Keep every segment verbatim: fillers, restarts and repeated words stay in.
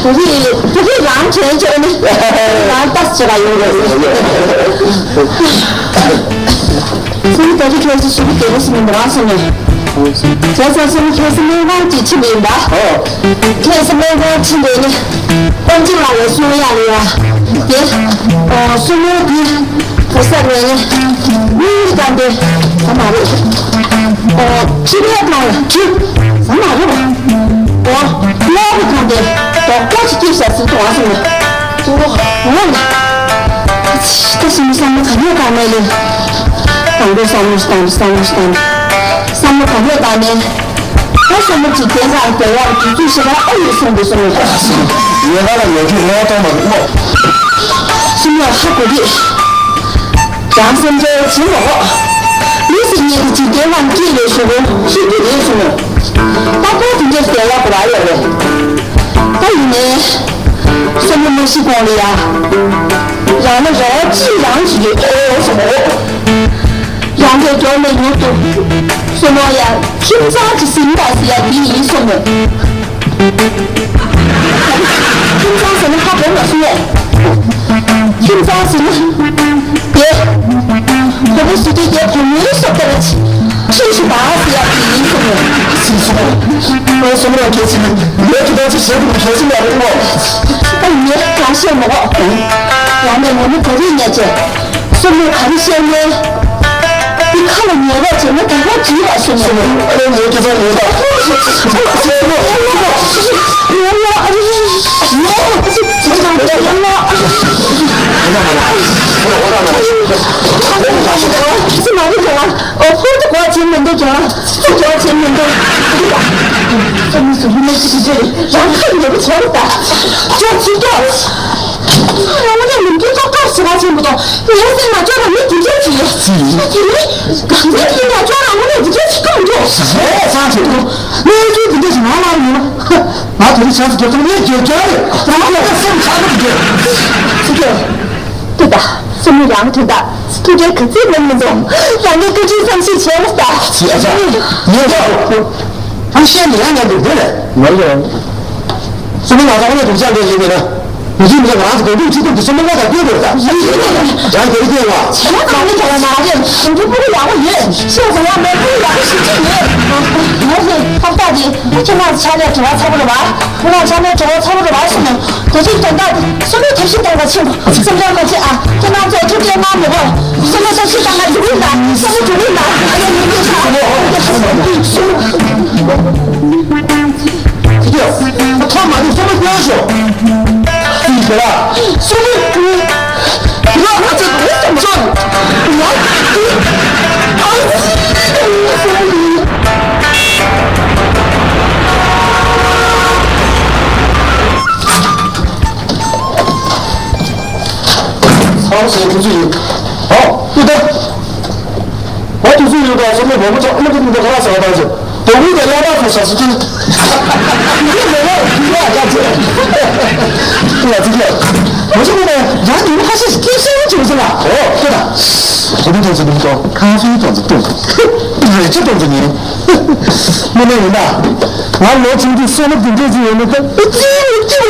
དེ་རིང་དེ་རིང་རང་དྲན་བྱས་ནས་རང་ལྟ་ཟེར་བ་ཡོད་རེད། སུམ་ད་ཅི་ཁྱོད་ཚོ་སུ་གི་དེ་རིང་སུ་མི་འདུག་རང་སོང་ནས། བྱས་ཙང་སུམ་ཁྱེད་སུ་སྨན་ཁང་གཅིག་ཕྱིན་པ་ཡིན་པ། ཁྱེད་སུ་སྨན་ཁང་ཕྱིན་པས་ནི་དཔལ་འབྱོར་ལ་ཡང་སུ་ཡག་ལ་ཡ། དེ་སུ་མོ་དེ་བུ་ས་ནས་ནི་མིང་གི་དང་དེ་ས་མ་རེད། ཁྱི་ལས་དང་ཁྱི་ས་མ་རེད་པ། ཨོ། གློག་གི་ཁང་དེ་རྡོག་རྡོག་ཅིག་སྐྱེས་ཤག་ཟེར་དུ་བ་སོང་ནས། ཨོ། ཨོ། ད་སོ་མོ་བསམ་བློ་ག་ནས་ག་ནས་ལེན། དང་པོ་བསམ་བློ་ཞིག་བཏང་། བསམ་བློ་ཞིག་བཏང་། བསམ་བློ་ག་ནས་བཏང་ནས། ད་སོ་མོ་གཅིག་དེ་ལ་བསྡད་ཡག་དུས་ཚོད་ཞིག་ལ་ཨ་ཡོད་སོང་འདུག་སོང་ནས། ཉེ་ལ་ལ་ཉོ་རྒྱུ་ལོག་གཏོང་མ་རེད་ཨོ། སོ་མོ་ཧ་གོ་གི། རང་སེམས་ཁྲལ་བྱེད་མ་དགོས། མི་ཟེར་མཁན་དེ་འཇིག་རྟེན་ནང་སྐྱེས་པའི་གཞུག་གུ་ཤི་དགོས་རེད་གསུངས་མོད། ད་ཁོ་དེ་འདྲའི་ཟེར་ཡག་གོ་ར་ཡོད་རེད། ད་ཡིན་ནའི། སོ་མོ་མ་ཤི་གོང་ལ་ཡ། རང་ལ་རེ་བ་ཅི་རང་ཞིག་ཡོད་ཨེ་གསུངས་མོད། རང་གི་མགྱོགས་ནས་མྱུར་དུ། སོ་མོ་ཡ་ཁྱིམ་ཚང་གི་ཟིན་པ་ཟེར་ཡ་འདི་ཡིན་གསུངས་མོད། ཁྱིམ་ཚང་ཟེར་ན་ཧ་གོ་མ་སོང་ངས། ཁྱིམ་ཚང་ཟེར་ན། དེ། བུ་མོ་ཟེར་དུས་དེ་བུ་མོའི་སོ་ཏེ་ར་ཆི། ཁྱིམ་ཞིག་པ་ཟེར་ཡག་དེ་ཡིན་གསུངས་མོད། སེམས་སོ་མོ་རང་གལ་ཆེ་ནི་ལས་ཀྱི་དོན་ཆེ་བྱེད་དགོས་ཀྱི་གལ་ཆེ་ནི་རེད་མོ། ད་ངས་གང་བཤད་མོ། ཡང་ནས་ངོ་མ་ག་རེ་ཉལ་ཆེ། སོ་མོ་ག་རེ་བཤད་ནས། འདི་ཁ་ལ་ཉལ་རོགས་བྱས་ན་ད་ལྟ་བྲིས་པ་སོ་མོ། ཨ་ལས་ངའི་སྐྱེ་ཚང་ཉལ་ད། ཨོ་ཧོར་དུ་གོ་བྱེད་མི་འདུག་ཀྱང་། སུ་གོ་བྱེད་མི་འདུག་སོ་མོ་སུ་མི་ཤི་ཤི་རེད། རང་ཁ་ཉེ་པོ་བྱས་ལ་ད། ཅོག་ཅི་ཅོག་ང་ངོ་ནས་མི་འདུག་ཅོག་ཅོག་ཟེར་བ་ཆེན་པོ་དང་། ངའི་སེམས་ལ་ཅོག་རང་མི་འདུག་ཅོག་ཅི་ཡོད། དེ་ནི་གང་ཟག་ཡིན་ན་ཅོག་རང་ངོ་ནས་འདུག་ཅོག་ཅི་གང་འདུག་རེད་ཚང་ཆེ་དུ། གནས་ཚུལ་འདི་འདྲ་ཞིག་ང་ལ་ཡོད་ན། ང་དེ་རིང་ཆང་ཚོ་རྒྱབ་ཐང་ངས་རྒྱབ་རྒྱབ་རེད། རང་ལ་སེམས་ཆགས་ཀྱི་རེད། ཅི་ཅོག་ཏུ་ད། སོ་མོ་རང་དོན་དག་སྐུ་དྲིན་ག་ཚོད་མིན་མི་འདུག་རང་གི་སྐུ་དྲིན་བསམ་ཤེས་བྱས་ལ་ལྟ། ཅི་ཨ་ཅག་ངས་ཀྱང་། ཨ་ཤེས་ནས་ཡང་ཉན་འདུག་དེ་ལས། ང་ལ། སོ་མོ་ང་ཚོ་ཨ་ནེ་སྡུག་ཅག་འདྲ་ཡིན་མིན་ན། ཡིན་གྱི་མི་འདུག་ང་རང་ཚོ་དགོན་པའི་སྤྱི་ཚོགས་ཀྱི་སོ་མོ་ལ་དང་བསྟུན་དགོས་ད། ཡང་དེ་རིགས་བསྟན་ལ། བྱས་ན་ཚང་མས་བྱས་ན་མ་རེད། དགོན་པའི་སྤུ་གུ་ཡག་པོ་ཡོད། ཤེས་སོང་ཡང་མེད་པའི་ཡག་པོ་ཞིག་ཅིག་ཡོད། ང་ཚོའི་ཧོབ་སྟེགས་དེ་ཁྱེད་རང་ཚོ་ཕྱག་ལས་བྲེལ་བ་ཚ་པོ་རེད་བ། ཁོ་རང་ཕྱག་ལས་བྲེལ་བ་ཚ་པོ་རེད་བ་གསུངས་ནས། དེ་ཚོའི་དོན་དག་དེ་སོ་མོའི་ཐབས་ཤེས་གཏོང་ག་ཕྱིན་པ། སེམས་ཁྲལ་མ་བྱེད་ཨ། ཁྱེད་རང་ཚོ་ཐུགས་ཁྲལ་གནང་མི་དགོས། སོ་མོ་ཐབས་ཤེས་གཏོང་ག་འགྲོ་གི་ཡིན་ད། སོ་མོ་འགྲོ་གི་ཡིན་ད། ཨ་ཡ་ཡིན་གྱི་ཤ། ཐོག་མ་ནས་སོ་མོ་སྐྱོན་ཤོག་ཡིན་གྱི་ར། སོ་མོ། ཚང་ཞེས་ཐུགས་རྗེ་ཡིན། ཧོ། ཀུ་ཏ། ཧོ་ཐུགས་རྗེ་ཡིན་ད་སོ་མོ་བོ་མོ་ཚོ་ཨ་མ་ཀི་ཏི་འདི་ག་ར་ཟ་བ་དང་ཟེར། དོ་དགོང་དེ་བླ་མ་ཚོ་ཟ་སུ་ཅི། འདི་མེད་ན་འདི་ལ་ཡ་ཅེ། ཁྱེད་ལ་ཅི་ཁྱེད། མ་ཤི་མ་ནས་ཡང་འདི་ཁ་ཤས་སྐྱེ་སེ་ཡོང་ཅི་མི་ཚེ་ལ། ཨོ་ཁྱེད་ལ། གོ་མི་ཐོང་ཚེ་མི་ཐོང་། ཁང་ཧྥེ་ཐོང་ཚེ་ཐོང་། རེ་ཅི་ཐོང་ཚེ་ཉན། མི་ནས་ཡིན་ན། ང་ལོ་ཆུང་དུས་སོ་ལོ་འདི་འདྲས་ཅིག་ཡོད་ནི་ད་ཅི་མི་ཅི་ལ།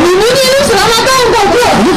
མི་མི་ནི་ལུགས་སུ་རང་ལ་བཏང་དགོས་གོ། མི་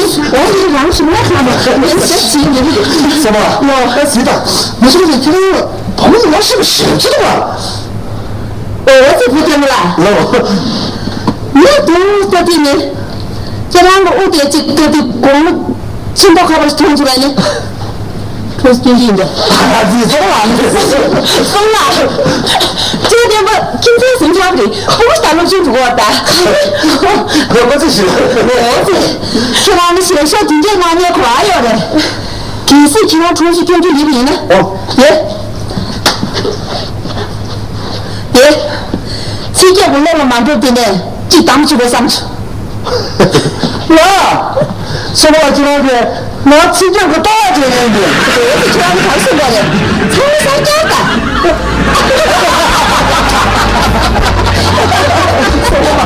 ནི་འོ་དེ་རང་ཞིག་ལ་ཁ་མ་ཁ་མི་ཟེར་ཞིག་ཡིན་ནི། སེམས་པ་ལོ་ཟི་དང་མི་ཤེས་ནི་ཁྱེད་རང་བུ་མོ་ལ་ཤེས་པ་ཞིག་ཅི་དང་བ། ཨོ་ཙི་བུ་ཐེ་མི་ལ། ལོ། ངས་དུང་ལྟ་དུས་ནི། ཁྱེད་རང་གི་དབུ་དེ་གཅིག་ལྟ་དུས་གོང་མ་ཤིང་ཏོག་ཁ་པར་མཐོང་བྱུང་བས་ནི། ཁོས་སྐྱོན་གྱི་ཡིན་འདྲ། ཨ་ཙི་ཙོག་ལ་ནི། སོང་ལ། ཁྱེད་བདེན་པ་ཁྱིམ་མཚེས་ཟིན་ཆགས་རེད། ཕྲུ་གུ་ལྟ་སློབ་ཆུང་དུ་གོ་བ་ད། ཁོ་ཁོ་ཚོ་ཞིག་ཨོ་ཙི། ཁྱེད་རང་ནི་ཞལ་ཤོག་དེ་འདྲས་གནང་མཁན་ཁོ་རང་ཡོད་རེད། གལ་སྲིད་ཁྱེད་རང་གྲོངས་ཤིག་སྐྱོན་གྱི་ཡིན་པ་ཡིན་ན། ཨོ། ཡེ། དེ། ཚིག་རྒྱབ་ཀྱི་བློ་ལ་མ་འགྲོ་དེ་ནས་ཅིག་དམ་བཅུག་པ་བསམ་བྱུང་། ལ། སོ་ལ་ཁྱེད་རང་གིས་ང་ཚིག་རྒྱབ་ཀྱི་ལྟ་བ་བྱས་ཡིན་གྱི། དེ་ཚོ་ཁྱེད་རང་གིས་ག་རེ་གསུངས་པ་རེད། ཚང་མ་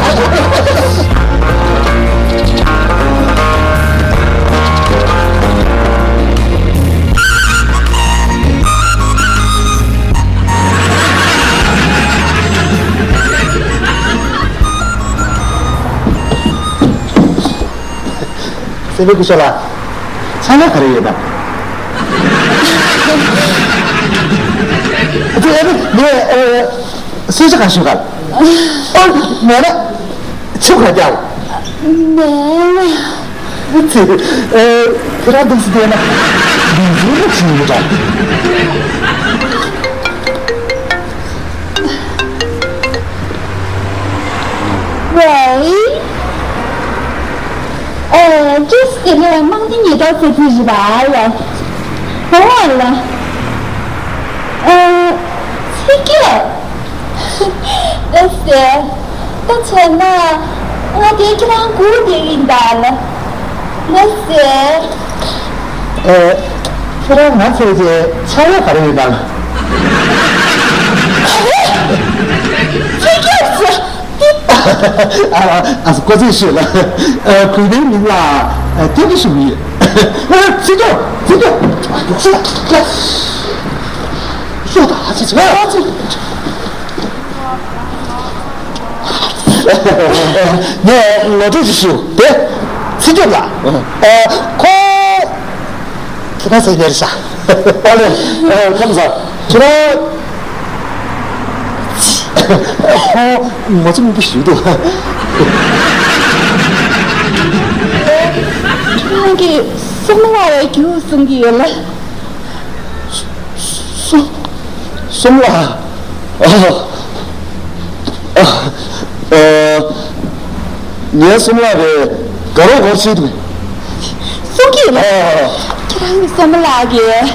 གསར་རྐྱང་ད། སེམས་པའི་སྐུ་ཞབས་ལགས། ཕྱག་ལས་ག་རེ་ཡོད་དམ། ཨ་ཙི་ཨ་ནི་ངས་ཨ། གསོལ་ཇ་གང་ཞུ་ག་ཨོ། མེད་ན། ཆུ་ག་རྒྱག་མེད་ན། ཨ་ཙི། ཨེ། ཁྱེད་རང་འདུག་སེ་བསྡད་ན། འདི་འདྲ་ཞིག་ཡོད་འདྲ། ཝེ། ཨེ། ཅི་སྐད་ལ་དམངས་སྡེ་ཉེན་རྟོག་ཚོགས་ཆུང་རེད་པ། ཨ་ལ། ཨོ་ལ། ཨེ། ཚེ་སྐྱབས། ཨེ་ཙི། ད་བྱས་ན། ང་དེ་ཁྱེད་རང་སྒུག་བསྡད་ཡིན་ད་ལ། ལགས་སེ། ཨེ། ཁྱེད་རང་ང་འཚོལ་རྒྱུའི་ཆ་ཡོད་ག་རེ་ཡོད་དམ། ག་རེ། ཚེ་སྐྱབས་ཟེར། ཨ། ཨ། སྐུ་ཚེ་ཞུ་ལ། ཨ། གུས་པའི་མིང་ལ། ཨ། སྐྱབས་ཞུ་གི་ཡོད། ཨ། ཚེ་སྐྱབས། ཚེ་སྐྱབས། ཤོག་དང་། ཤོག་དང་། ཨ། ཚེ་སྐྱབས། ངས་ངོ་སྤྲོད་ཅིག་ཞུ། དེ་ཚེ་སྐྱབས་ལགས། ཨ། ཁོང་། ཁྱེད་རང་ཟེར་ཡ་རེད་ཤག་ཨ་ལེ། ཨ། ཁམས་བཟང་། ཁྱེད་རང་། ཁོང་ངོ་ཚ་མིན་པ་ཞིག་འདུག་ཁྱེད་རང་གིས་སོ་མ་ལགས་རེད་རྒྱུགས་གསུང་གི་ཡོད་ལ། སོ། སོ་མ་ལགས། ཨ། ཨ། ཨ། ངའི་སོ་མ་ལགས་རེད། དགའ་རོགས་སྐོར་ཞིག་འདུག་གསུང་གི་ཡོད་ལ། ཨ། ཁྱེད་རང་གི་སོ་མ་ལགས་ཀྱིས་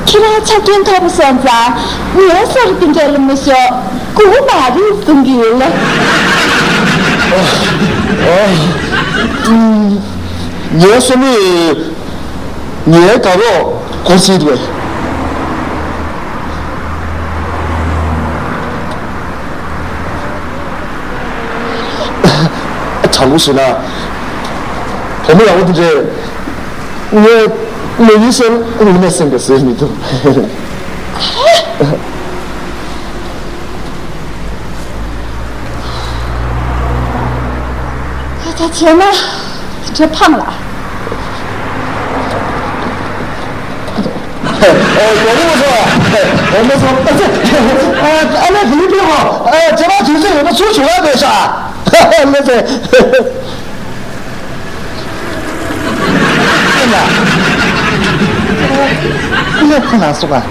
ཁྱེད་རང་ཆ་རྐྱེན་མཐོ་པོ་སོང་ཙང་ངའི་སར་དེ་འདྲ་ལ་མི་ཤོག་སྒུག་མ་རེད་གསུང་གི་ཡོད་ལ། ཨ། ཨ། ངའི་སོ་མ་ལགས། ངའི་དགའ་རོགས་སྐོར་ཞིག་རེད། དྲང་པོ་ཞུས་ན། བུ་མོ་ཡག་པོ་འདི་འདྲས། ངས་མ་ཡིན་ཟེར་ངོ་ནས་སེམས་པ་བཟོད་མི་ཐུབ། ད་ཆ་བྱས་ན་དེ་འདྲ་ཕངས་ལ། ཨ། ཨ། ཨ་ལས་དེ་འདྲ་ཨ། ཁྱེད་རང་དུས་ཚོད་ཡོད་ན་ཚུར་བྱུང་ཡ་མེད་ཤག་ཨ་ལས་ཟེར། ཨ་ལས་ཁོ་ན་སོང་ཨ།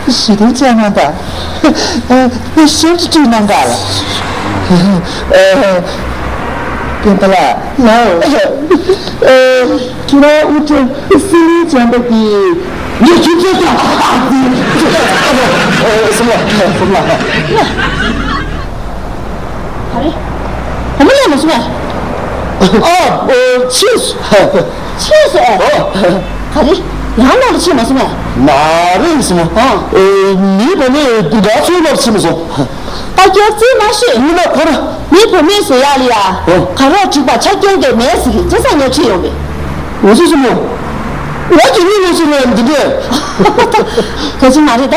ཞི་བདེ་བཅའ་གནང་དང་། ཨེ། ཤེས་སྤྲོད་གནང་དང་ལ། ཨེ། སྤེན་པ་ལགས། ལགས། ཨེ། ཁྱེད་རང་དབུ་ཁྲིད་སྲིད་བློན་བྱམས་པ་གིས་ངས་ཁྱེད་ཚོའི་སྐྱོན་ཨ། ཨ། ཨ། སོང་ལ། སོང་ལ། ག་རེ། བུ་མོ་ལགས་མ་སོང་ཨ། ཨ། ཨ། ཕྱིས་སོང་། ཕྱིས་སོང་ཨ། ཨ། ག་རེ། ཡང་ནང་ལ་ཕྱིན་མ་སོང་ཨ། མ་རེད་སོང་། ཨ། ཨ། མིའི་བུ་མོས་དགའ་ཚོར་ལབ་ཕྱིན་མ་སོང་། ད་རྒྱག་རྩིས་མ་ཤེས། མི་ལ་གོ་ར། མིའི་བུ་མོས་ཟེར་ཡག་ལ་ཡ། ཨ། ག་རོགས་འགྲིག་པ་ཆ་རྐྱེན་གྱི་མེད་ཟེར་གི་ཅི་ས་ངས་ཁྲིད་ཡོང་གི། འོ་ཙི་སོང་མོ། ང་གི་མི་ལོ་ཟེར་ན་འདི་འདྲས། ག་ཅི་མ་རེད་ད།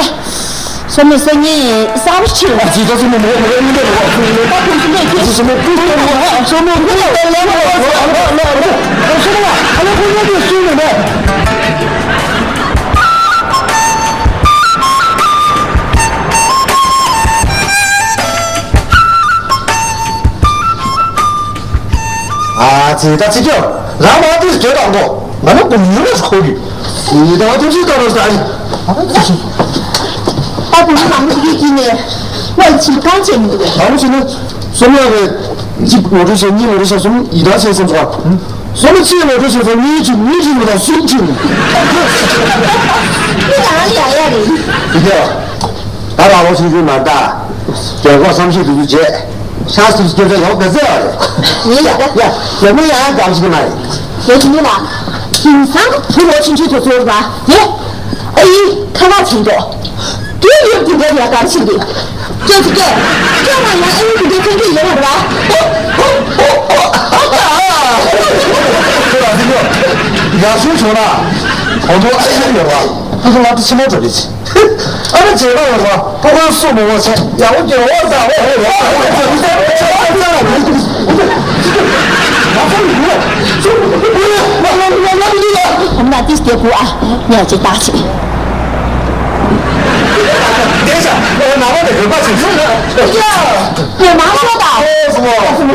སོ་མོ་སང་ཉིན་གསར་པ་ཕྱིར། ཨ་ཙི་ད་སོ་མོ་མོ་མོ་མི་འདྲ་བ། ད་ཁོང་ཚོ་འདྲ་ཁྱེད་ཚོ་སོ་མོ་ཀུན་ཏུ་མོ་སོ་མོ་ཀུན་ཏུ་ལ་ལ་ལ་ལ་ལ་ལ་སོ་མོ་ཨ་ལ་ཁོང་ཉལ་དུ་སུ་ཡོད་ན། ཨ་ཙི་ད་ཙི་ཀྱོ། རང་མ་དེ་སྐྱོ་དང་པོ། ང་ནི་ཀུན་ཡུལ་ལ་ཁོ་གི། ཡི་དྭགས་ཐུགས་རྗེ་བཀའ་དྲིན་ཟེར། ད་བུ་མོ་མང་པོ་ཞིག་གིས་ནས་ང་ལ་ཕྱིར་གང་བྱས་མི་འདུག་གས། མང་པོ་ཞིག་ནི་སོ་མོ་ལགས་ཀྱིས་གཅིག་ངོ་སྤྲོད་བྱས། གཉིས་ངོ་སྤྲོད་བྱས། གསུམ་ཡི་དྭགས་བྱས་སོང་ཙང་། སོ་མོ་གཅིག་ངོ་སྤྲོད་བྱས་ཙང་གཉིས་གཅིག་གཉིས་གཅིག་ངོ་དང་གསུམ་གཅིག་ངོ་། འདི་ཡང་ཡ་ཡ་རེད། འདི་གས། ད་རང་ལོ་ཆུང་ཆུང་མ་རེད་ད། རྒན་གོག་བསམ་ཤེས་དུས་ཚོད་བྱས། ཤ་སུབ་སུབ་སྐྱོན་ཚད་ཡོང་ག་ཚད་ཡོད་རེད། ཡིན་ཡ། ཡ། ཡ། ཡ། མི་ཡང་གམ་ཞིག་མ་རེད། དེ་དེ་མིན་ལ། དེང་སང་བུ་ལོ་ཆུང་ཆུང་དེ་ཚོར་བ་དེ། ཨ་ཡི། ཁ་ཁ་ཆེན་པོ། དུས་ཡུན་དེ་འདྲ་ཡ་གམ་ཞིག་རེད། སྐྱོན་ཚིག་སྐྱོན། སྐྱོན་ན་ཡང་ཨ་ཡི་དེ་འདྲ་ཐོན་གྱི་ཡོད་མ་རེད་བ། ཨོ། ཨོ། ཨོ། ཨོ། ཨོ། ཨོ། ཁྱོད་ལ་དེ་ཡོད། ཡག་ཤོས་བྱུང་ན། གོང་དུ་ཨ་ཡི་ཡོད་བ། ཁོ་ཚོ་ལ་དེ་ཆེན་པོ་འགྲོ་གི་ཆེ། ཨ་ནི་རྗེས་ལ་ཡོང་བ་ཕོ་རྒོད་སུ་མོ་བོ་ཆེ་ཡག་པོ་སྐྱེ་བོ་ཟ་བོ་ཧེ་ཡོད་ཟ་བོ་ཆེ་ཟ་བོ་ཆེ་ཟ་བོ་ཆེ། ཨོ་མ་ཏིས་དེ་བུ་ཨ་ཉག་ཅིག་ཏག་ཅིག་དེ་ཤ་ཨོ་ན་བ་དེ་གོས་པ་ཆེ་ཟ་ཡ་ཡོད་མ་ཤོད་ད། ཨོ་སུ་མོ།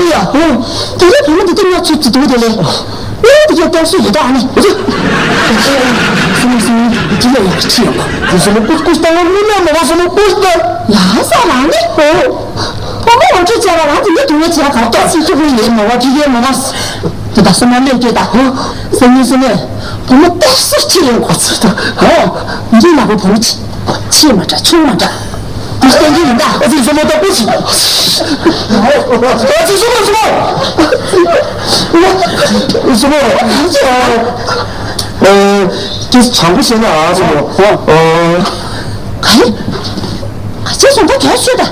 ཡ། དེ་རིང་བུ་མོ་འདི་དེ་ང་ཚོ་ཚོ་འདུག་དེ་ལས། ངས་འདི་གའི་གཏོར་སྲོལ་ཡོད་ད་ཨ་ནི། སྲུ་མོ་སྲུ་མོ། འདི་ལ་ཡག་ཁྲིད་ཡོང་བ། འདི་སྲུ་མོ་ཀུ་ཀུ་ལྟ་བ་དངོས་གནས་མ་བ་སྲུ་མོ་ཀུ་ལྟ། ལ་ས་རང་ནི། ཨོ། བུ་མོ་ངོ་སྤྲོད་བྱས་པ་རང་དེ་ནི་དུང་བའི་བྱས་གར་གཏོར་སྲིད་ཀྱི་བུ་ཡིན་མ་བ་ཕི་གའི་མ་བ། དེ་ད་སྲུ་མོ་ལས་སྐྱེས་ད་ཧོ། སྲུ་མོ་སྲུ་མོ། བུ་མོ་གཏོར་སྲོལ་ཁྲིད་ཡོང་གོ་ཚོད་ད་ཧོ། འདི་ལ་བུ་བུ་མོ་ཆེ། ཆེ་མ་འདྲ་ཆུང་མ་འདྲ། འདི་བསྟན་གྱི་ཡིན་ད། ཨ་ཙི་སྲུ་མོ་ལྟ་བུ་ཞིག་ཨ་ཙི་སྲུ་མོ་སྲུ་མོ། སྲུ་མོ། ཨ། ཨ། ཁྱེད་བྱང་པོ་བཤད་ན་ཨ་སྲུ་མོ། ཨ། ག་རེ། ཁྱེད་སོང་ད་ག་ཤོད་ད།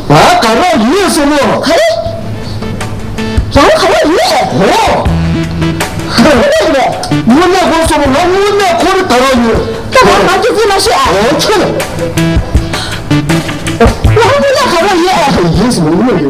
ང་ག་རེ་ཡིན་སྲུ་མོ། ག་རེ། རང་ག་རེ་ཡིན། ཨོ། དངོས་གནས་རེད། དངོས་གནས་ཁོ་སྲུ་མོ་ང་དངོས་གནས་ཁོ་རེ་ག་རེ་ཡིན། ད་ང་ང་ཁྱེད་ཚོས་མ་ཤེས་ཨ། ཨོ་ཁྱོད། ང་དངོས་གནས་ག་རེ་ཡིན་ཨ། ཡིན་སྲུ་མོ་དངོས་གནས་ཡིན།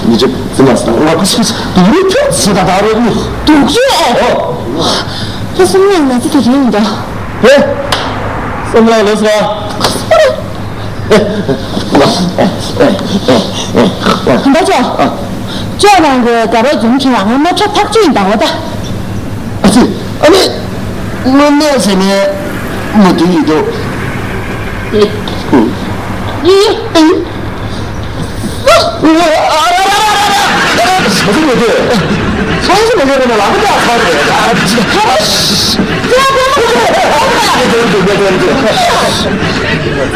མི་ཅོ་ཙི་མ་སང་ལ་ཁུ་སི་སི་དུ་རུ་ཁྱོད་ཟེར་ད་ད་རུ་ནི་དུ་ཁྱོད་ཨེ། ཁྱོད་སུམ་ལ་ང་ཚོ་དེ་རིང་འདུག་ཧེ། སུམ་ལ་ལོ་སོ། གམ་པ་ཅོ། ཅོ་རང་གི་དགའ་རོགས་འཛོམས་ཁྱེད་རང་ངའི་མོ་ཁྲ་ཐག་ཆོད་ཡིན་ད་འོ་ད། ཨ་ཙི། ཨ་ནི། དངོས་གནས་བྱས་ནས་མོ་དུ་ཡིན་འདུག་ཨེ། ཨེ། ཨེ། ཨ་ར་ར་ར་ར་ར། ཁ་ཚིག་མི་དགོས། ཁ་ཚིག་མི་དགོས་ན་ལག་པ་བཏགས་ཚར་རེད། ཨ་ཙི། ཁ་ཚིག་མི་དགོས།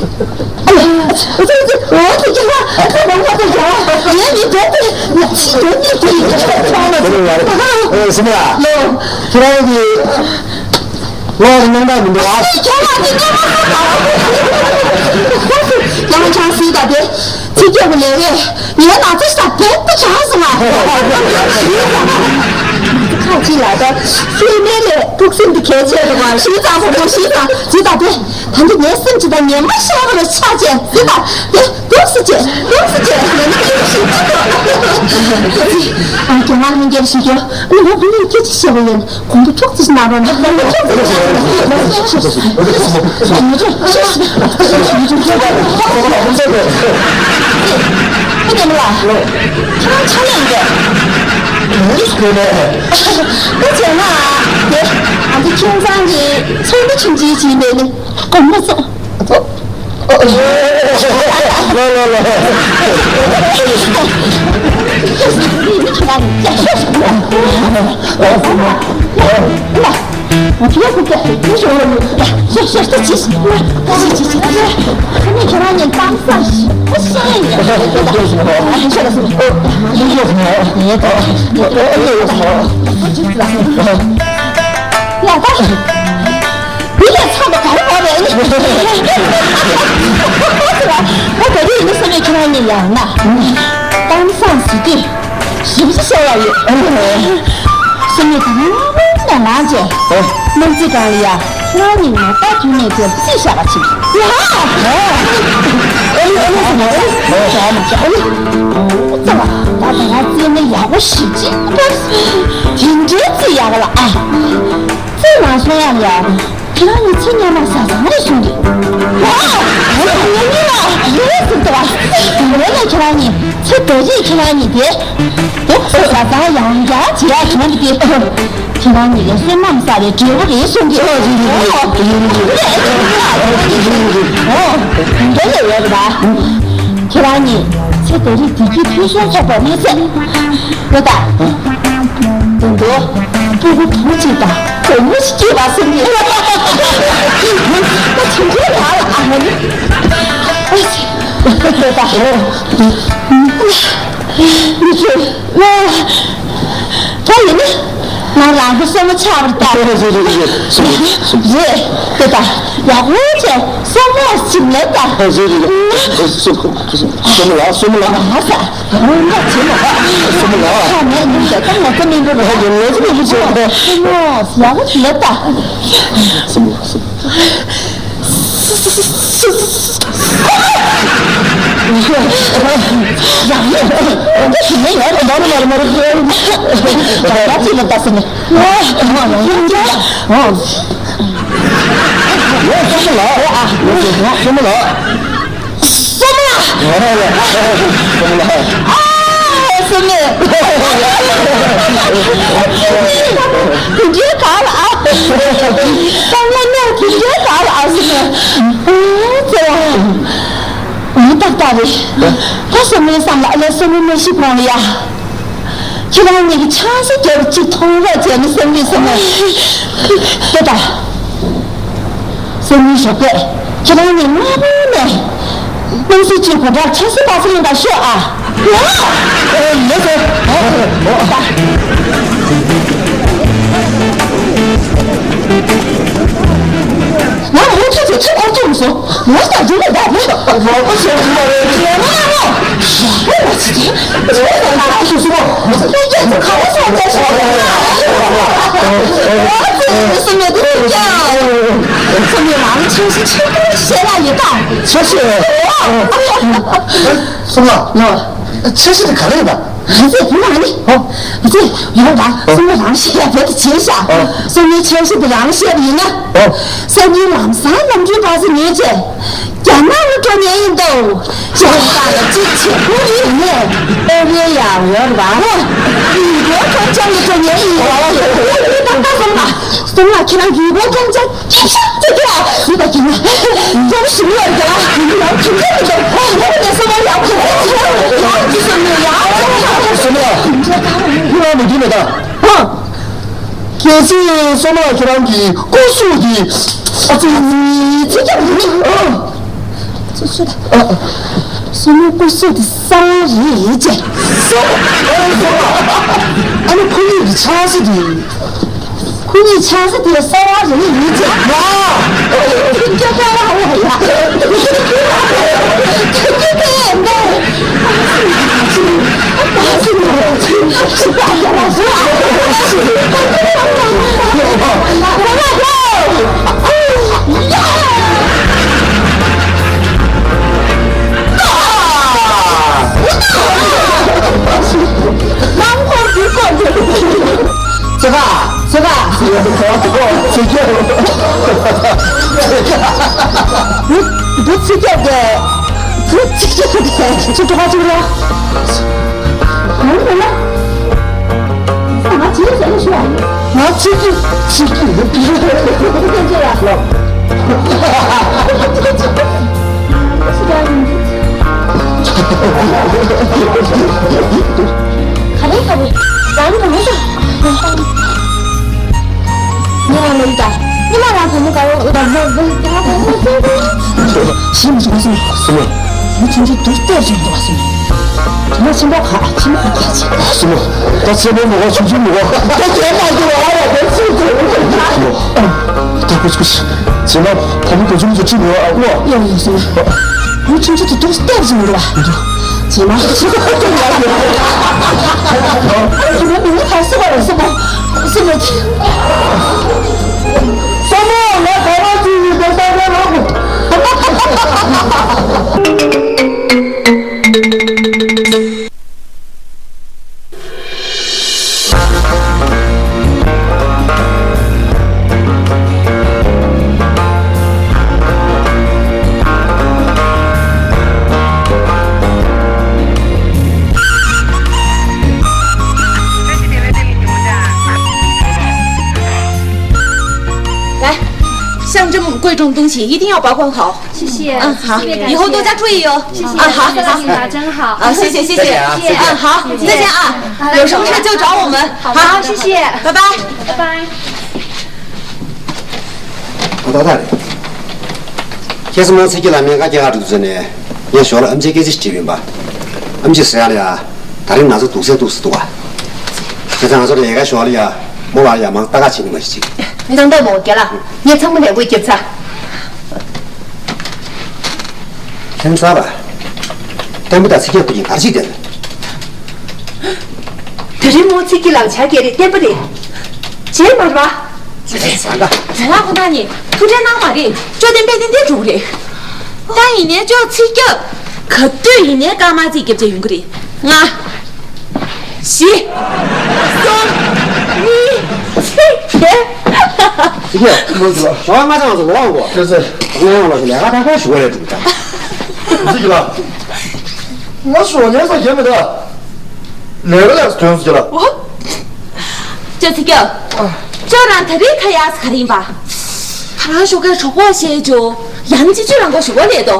ཨ་ལ། ཨ་ཙི་ཨ་ཙི། འོ་དེ་ཀྱང་ཨ་ཙི་མང་པོ་དེ་ཀྱང་ངས་ནི་བེད་དེ་ང་ཚིག་འདོན་ནས་དེ་ཡིན་ཆོག་ལ། ཨ་ཨ་སེམས་ལ། ལོ། ཁྱེད་རང་གི་ལོག་སྙིང་ག་མི་འདུག་ཨ། ཁྱེད་རང་གི་སྙིང་ག་མི་འདུག་ཨ། ཡང་ཆང་སྲིད་ད་དེ། ཚིག་སྐྱོ་བོ་ལས་རེད། ངའི་ནང་ཚེ་ཞག་བེད་པ་ཆགས་སོང་ང་། ཁ་ཅིག་ལ་ད་སེམས་ནས་ལས་ཐུགས་སེམས་འདི་གལ་ཆེ་རེད་བ། ཞིག་ཙམ་བུ་མོ་ཞིག་ཙམ་ཅི་ད་དེ། ད་འདི་ངའི་སེམས་ཅི་ད་ཉན་མ་ཤེས་པ་རེད་ཆགས་ཅན་ཅི་ད་དེ། འདུག་སེ་བྱེད་འདུག་སེ་བྱེད་ངས་ནི་ཁྱེད་ཞིག་ད་དོ། ཨ་ཁྱེད་ང་ལ་མི་འགྱུར་ཞིག་ཡོད། ཨ་ནི་ང་ཕ་ནི་སྐད་ཆ་བཤད་པ་ཡིན། གོང་དུ་ཐུགས་རྗེ་གནང་རོགས་གནང་། གོང་དུ་ཐུགས་རྗེ་གནང་རོགས་གནང་། ཁྱེད་ལ་ཁྱེད་རང་ཆ་ཡང་རེད། ཨ་བྱས་ན་དེ་ཨ་ནི་ཁྱིམ་ཚང་གི་ཚོགས་འདུ་ཆུང་ཆུང་ཞིག་ནས་ནི་དགོངས་པ་ཚོ། ལོ་ལོ་ལོ། ཡ་ད། མི་ལ་ཚ་པ་ག་རེ་བ་རེད། ང་ད་རེས་ཡིན་ན་བསམ་ཡས་ཁྱེད་རང་གཉིས་ཡང་ན། གཏམ་བཟང་ཟེར་དུས་ཞིབ་ཅིག་བཤད་ཡ་ཡོད། བསམ་ཡས་ད་ང་ནས་ང་བྱས། དམངས་རྩིས་ཁང་ལ་ཡ་ཁྱེད་རང་གཉིས་ང་ད་དུས་ནས་དེར་རྩིས་བཞག་པ་ཅིག་ཡ། ཨ་ནི་ཨ་ནི་ཨ་ནི་ཨ་ནི་ཨ་ནི། ད་ད་ང་རྩིས་ནི་ཡག་པོ་ཞིབ་ཅིག་དེ་འདྲའི་རྩིས་ཡག་ལ་ཨ། རྩིས་མ་སོང་ཡ་ཡ། ཁྱེད་རང་གཉིས་ཚེ་སྔ་མ་བཟའ་ཚང་རེད་གསུངས་ཏེ། ཝ། ངས་ངས་ལ་རེད་ཟེར་ཏེ་བ། དེ་ནས་ཁྱེད་རང་གཉིས་ཚེ་ད་རེས་ཁྱེད་རང་གཉིས་དེ། དེ་ཚོ་བཟའ་ཚང་ཡང་བསྐྱར་བྱེད་ཡ་བྱུང་སྟེ། ཁྱེད་རང་གཉིས་ལ་བསོད་ནམས་བསགས་པའི་འབྲས་བུ་རེད་གསུངས་ཏེ། ཨོ། དེ་འདྲ་ཡོད་རེད་པ། ཁྱེད་རང་གཉིས་ཚེ་ད་རེས་བདེ་སྐྱིད་ཕུན་སུམ་ཚོགས་པ་མ་ཟད། ལོ་ད། དོན་དུ། སྤུ་གུ་བུ་གཅིག་དང་བུ་མོ་གཅིག་སྐྱེས་པ་སེམས་ཉིད། ད་ཆུང་ཆུང་ལ་ལ་ཨ་ནི། ལོ་ད། མི་ཆོས། ད་ཡིན་ན། ང་རང་གི་སྲས་མོ་ཆགས་པར་ལྟ། རེད་རེད་རེད་རེད། རེད་དེ་ད་ཡག་པོ་བྱས་སྲས་མོ་ཞིག་ལ་ལྟ། རེད་རེད་རེད། སྲས་མོ་ལ་སྲས་མོ་ལ། ང་ས། ང་ཆེ་མོ། སྲས་མོ་ལ། ཁ་ནས་ནུབ་ཤོག་ད་ང་ཚོ་མི་འགྲོ་རོགས། ང་ཚོ་མི་འགྲོ་རོགས། སྲས་མོ་ཡག་པོ་ཞིག་ལ་ལྟ། སྲས་མོ་ལ་སྲས་མོ། ཨོ་ཙི་བ། ངའི་ཏག་ཏག་རེད། ད་སྲས་མོའི་བསམ་ལ་ཨ་ལས་སྲས་མོ་མ་ཤི་པོང་ལ་ཡ། ཁྱེད་རང་གཉིས་ཀྱི་ཆང་ས་རྒྱབ་གཅིག་མཐོང་རོགས་བྱས་ནས་སྲས་མོའི་བསམ་ལ། ལྟོས་དང་། སྲས་མོའི་ཞོགས་པས་ཁྱེད་རང་གཉིས་སྔ་པོ་ནས། སྣང་སྲིད་ཀྱི་གོ་ཁྲབ་ཆང་ས་པ་སེ་ཡིན་པ་ཤོད་ཨ། ལགས་སོ། ང་མུ་མཐུད་དུ་ཚེ་འཁོར་བཅུག་མི་སོང་། ངོ་ལྟ་འགྲོ་མི་འདའ་མེད། རོགས་པ་བྱེད་ཐུབ་པ་རེད། ཡོད་མ་རེད། ཡོད་མ་རེད། ཡོད་མ་རེད། ཁྱེད་ཚོ་ག་པར་སོང་བྱས་སོང་། ཡོད་མ་རེད། ཡོད་མ་རེད། ཚང་མས་རང་ཆབ་སྲིད་ཆེན་པོ་བཤད་ན་ཡིན་ད། ཆབ་སྲིད། སོང་ལ། ཡོད། ཆབ་སྲིད་དེ་ག་རེ་ཡིན་པ། ང་ཚོས་དེ་མ་ནི། ཨོ། ང་ཚོས་ཡོང་དང་། ཨོ། སོང་ལ་རང་བཤད་ཡ་བོད་དུ་བྱས་ཤག་ཨོ། སོང་ནས་ཆབ་སྲིད་དེ་རང་བཤད་པ་ཡིན་ན། ཨོ། སང་ཉིན་ལམ་སང་གནམ་གྲུའི་བར་ས་ཉོས་བྱས། རྒྱ་ནག་ལ་འགྲོ་ཉེན་ཡིན་འདུག་རྒྱ་ནག་ལ་གཅིག་བྱེད་དགོས་ཡིན་ནས། ཨོ་རེད་ཡ། ཡོད་རེད་པ། ཨོ། ཡུལ་སྐོར་སྐར་ཆ་ལ་འགྲོ་ཉེན་ཡིན། ཨོ། ད་ལྟ་སོང་ལ། སོང་ལ་ཁྱེད་རང་ཡུལ་སྐོར་སྐར་ཆ། ཁྱེད་ཅག་ཅིག་གིས་ཡིན་པ་ཡིན་ན། ཡང་ཞིག་ལོས་ཀྱང་ཡང་ཁྱིམ་ཚང་གི་ཐོག་ཁོང་ཁོང་ནས་སོང་བ་ཡང་ཁོང་ཁོང་ཡང་ཅི་སོང་ནས་ཡང་ཁོང་ཁོང་སོང་ནས་ཁྱེད་རང་མི་འདུག་མེད་ད། ཧ། གལ་སྲིད་སོང་ན་ཁྱེད་རང་གི་སྐུ་གཟུགས་འདི་ཨ་ཙི་ཙི་ཀྱང་མི་འདུག་ཨ། སོ་སོ་ད། སོ་མོའི་སྐུ་གཟུགས་དེ་གསང་བ་རེད་ཅེ། སོ། ཨ་ནི་ཁོ་གཉིས་ཀྱི་ཆང་ས་དེ། ཁོ་གཉིས་ཆང་ས་དེ་གསང་བ་རེད་ཅེ། ཡ། ཁྱོད་ཁྱོད་ཁྱོད་ལ་ཧ་ལ་ཡ། ཁྱོད་ཁྱོད་ཁྱོད་ཡ་འདི། ཚེ་ཁ། ཚེ་ཁ། ཚེ་ཁ། འདི་ཚེ་ཁ་དེ། འདི་ཚེ་ཁ་དེ། ཁྱོད་གྲོགས་པོ་ཚུར་ལ། ང་ལ་ང་ང་ཅི་ཟེར་ན་ཤོད། ང་ཚིག་གི་ཚིག་གི་ཡོད་པའི་སྐད་ཆ་ཡག་ལ། ག་རེ་ག་རེ་རང་གི་མི་ཤོད། ཉེ་རང་མི་ལ་ཉི་མ་རང་བུ་མོ་དགའ་བོ་ལ་ལ་ལ་ལ། ཞིམ་ཞིམ་ཞིམ། སུ་མོ། མི་ཆུང་ཆུང་དུར་གཏད་བཞིན་འདུག་སུ་མོ། དྲི་མ་ཆེན་པོ་ག་ཆེན་པོ་ག་ཆེ། སུ་མོ། ད་ཆེན་པོ་མོ་ག་ཆུང་ཆུང་མོ་ག་ད་རྒྱན་མ་འདུག་ཨ་ལ་ད་ཆུང་ཆུང་། སུ་མོ། ད་ཁོ་ཆུ་ཆེ། ཆེ་ན་ཕ་མི་དུ་ཆུང་ཆུང་ཁྲིད་མོ་ཨ་ལ། ཡ་ཡ་སུ་མོ། མི་ཆུང་ཆུང་དུ་དུར་གཏད་བཞིན་འདུག་ཨ། ཆེ་ན་ཆེ་ན་ཆེ་ན་ཆེ་ན་ཆེ་ན་ཆེ་ན་ཆེ་ན། བསམ་བློ་ལ་ག་རེ་བྱེད་ཡོད་པའི་བསམ་བློ་ལ།来，象征贵重东西，一定要保管好。谢谢，嗯，好，谢谢，以后多加注意哟。谢谢，啊，好，谢谢，好，真好。啊，谢谢，谢谢，再见啊，谢谢。嗯，好，再见啊，有什么事就找我们。好的，谢谢，拜拜，拜拜。 ཨ་ཏག་ཏག་རེད། ཁྱེད་ཚོ་མོ་ཚེ་སྐྱིད་ལ་སྨན་ཁང་སྐྱེལ་ག་འགྲོ་དུས་ནས་ངས་ཞོར་ལ་ཨམ་ཆིའི་སྐད་ཆ་དྲིས་པ་ཡིན་པ། ཨམ་ཆི་ཟེར་ཡ་ལ་ཡ། ད་རིང་ང་ཚོ་སྡུག་སེ་སྡུག་སེ་འདུག་བ། བྱས་ཙང་ང་ཚོ་ལས་ཀ་ཞོར་ལ་ཡ། མོ་ལ་ཡ་མང་ལྟ་ག་བྱེད་ནི་མ་གཞི་ཅིག །ནང་ལྟ་མོ་རྒྱ་ལ། ངས་ཚང་མ་ལས་འགུལ་རྒྱབ་ཚར། ཁྱེད་ཚ་བ། བརྟན་པོ་དང་ཚེ་སྐྱིད་ཁོ་གཉིས་ག་རེ་བྱེད་བསྡད་ན། དེ་རིང་མོ་ཚེ་སྐྱིད་ལ་བྱ་སྐྱེལ་རེད། བརྟན་པོ་རེད། བྱས་མ་རེད་པ། ཟ་ཁང་ཁོ་ན་ནི་ཐུགས་ཁྲལ་གནང་མ་རེད། ཅོ་ཏན་པན་ཏན་ཏན་འགྲོ་གི་རེད། ད་ཡིན་ནའི་ཅོ་ཚེ་སྐྱབས། ག་དུས་ཡིན་ནའི་སྐར་མ་ཚིག་རྒྱབ་བྱས་ཡོང་གི་རེད། ལྔ། བཞི། གསུམ། གཉིས། གཅིག །བྱས། ཚེ་སྐྱབས། ཞོགས་ང་ཚང་ཚོ་ལོག་འགོ། ལྟོས་ཚེ། ང་ཡང་ལ་ལས་ཀ་ད་ག་ཞུ་བ་རེད་འདུག་ད། ཚེ་སྐྱིད་ལ། ང་ཞོགས་ཉལ་ས་རྒྱབ་མེད་ད། ལས་ཀ་ལས་ཐོན་སོང་ལ། ཨོ། ཅོ་ཚེ་སྐྱབས། ཅོ་རང་ད་རེས་ཁ་ཡག་ས་ག་རེ་ཡིན་པ། ད་རང་ཞོགས་ཀས་གྲོགས་པོ་བཤད་ཅོ། ཡང་ཅི་ཅོ་རང་གོ་ཞོགས་ལས་དོ།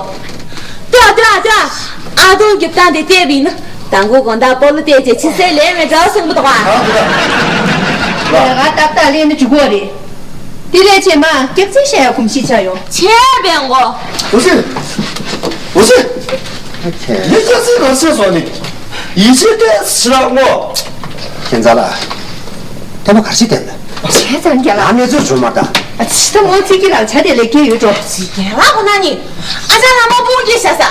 ལྟོས་ལྟོས་ལྟོས། ཨ་དོ་རྒྱབ་སྟངས་དེ་བལྟས་པ་ཡིན་ན། དང་པོ་དགོང་དག་སྤོ་ལོ་བལྟས་རྗེས་ཕྱི་གསལ་ལས་མེད་འགྲོ་གསུངས་པ་དང་། ལས་ཀ་ཏག་ཏག་ལས་ན་འཇུག་གོ་རེད། དེ་ལས་ཆེ་མ་སྐྱག་རྫུན་བཤད་ཡ་གོམས་གཤིས་ཆགས་ཡོང་། ཆེ་བས་ངོ་། འོ་ཟེ། འོ་ཟེ། ངས་སྐྱག་རྫུན་ག་རེ་བཤད་སོང་ནི། ཡིད་ཆེས་ཏེ་ཕྱི་ལ་ངོ་། ཁྱེད་ཚ་ལ། ལྟད་མོ་གར་ཞིག་བསྟན་ལ། བྱས་ཙང་རྒྱ་ལ། ང་གནས་ཚུལ་བྱུང་མ་ད། ཨ་ཕྱི་ད་མོ་ཚིག་གི་རང་ཆ་དེ་ལས་སྐྱེ་ཡོད་འགྲོ། རྒྱ་ལ་ཁོ་ན་ནི། ཨ་ཅག་ལ་མ་སྤུངས་ཀྱི་ཤ་ས།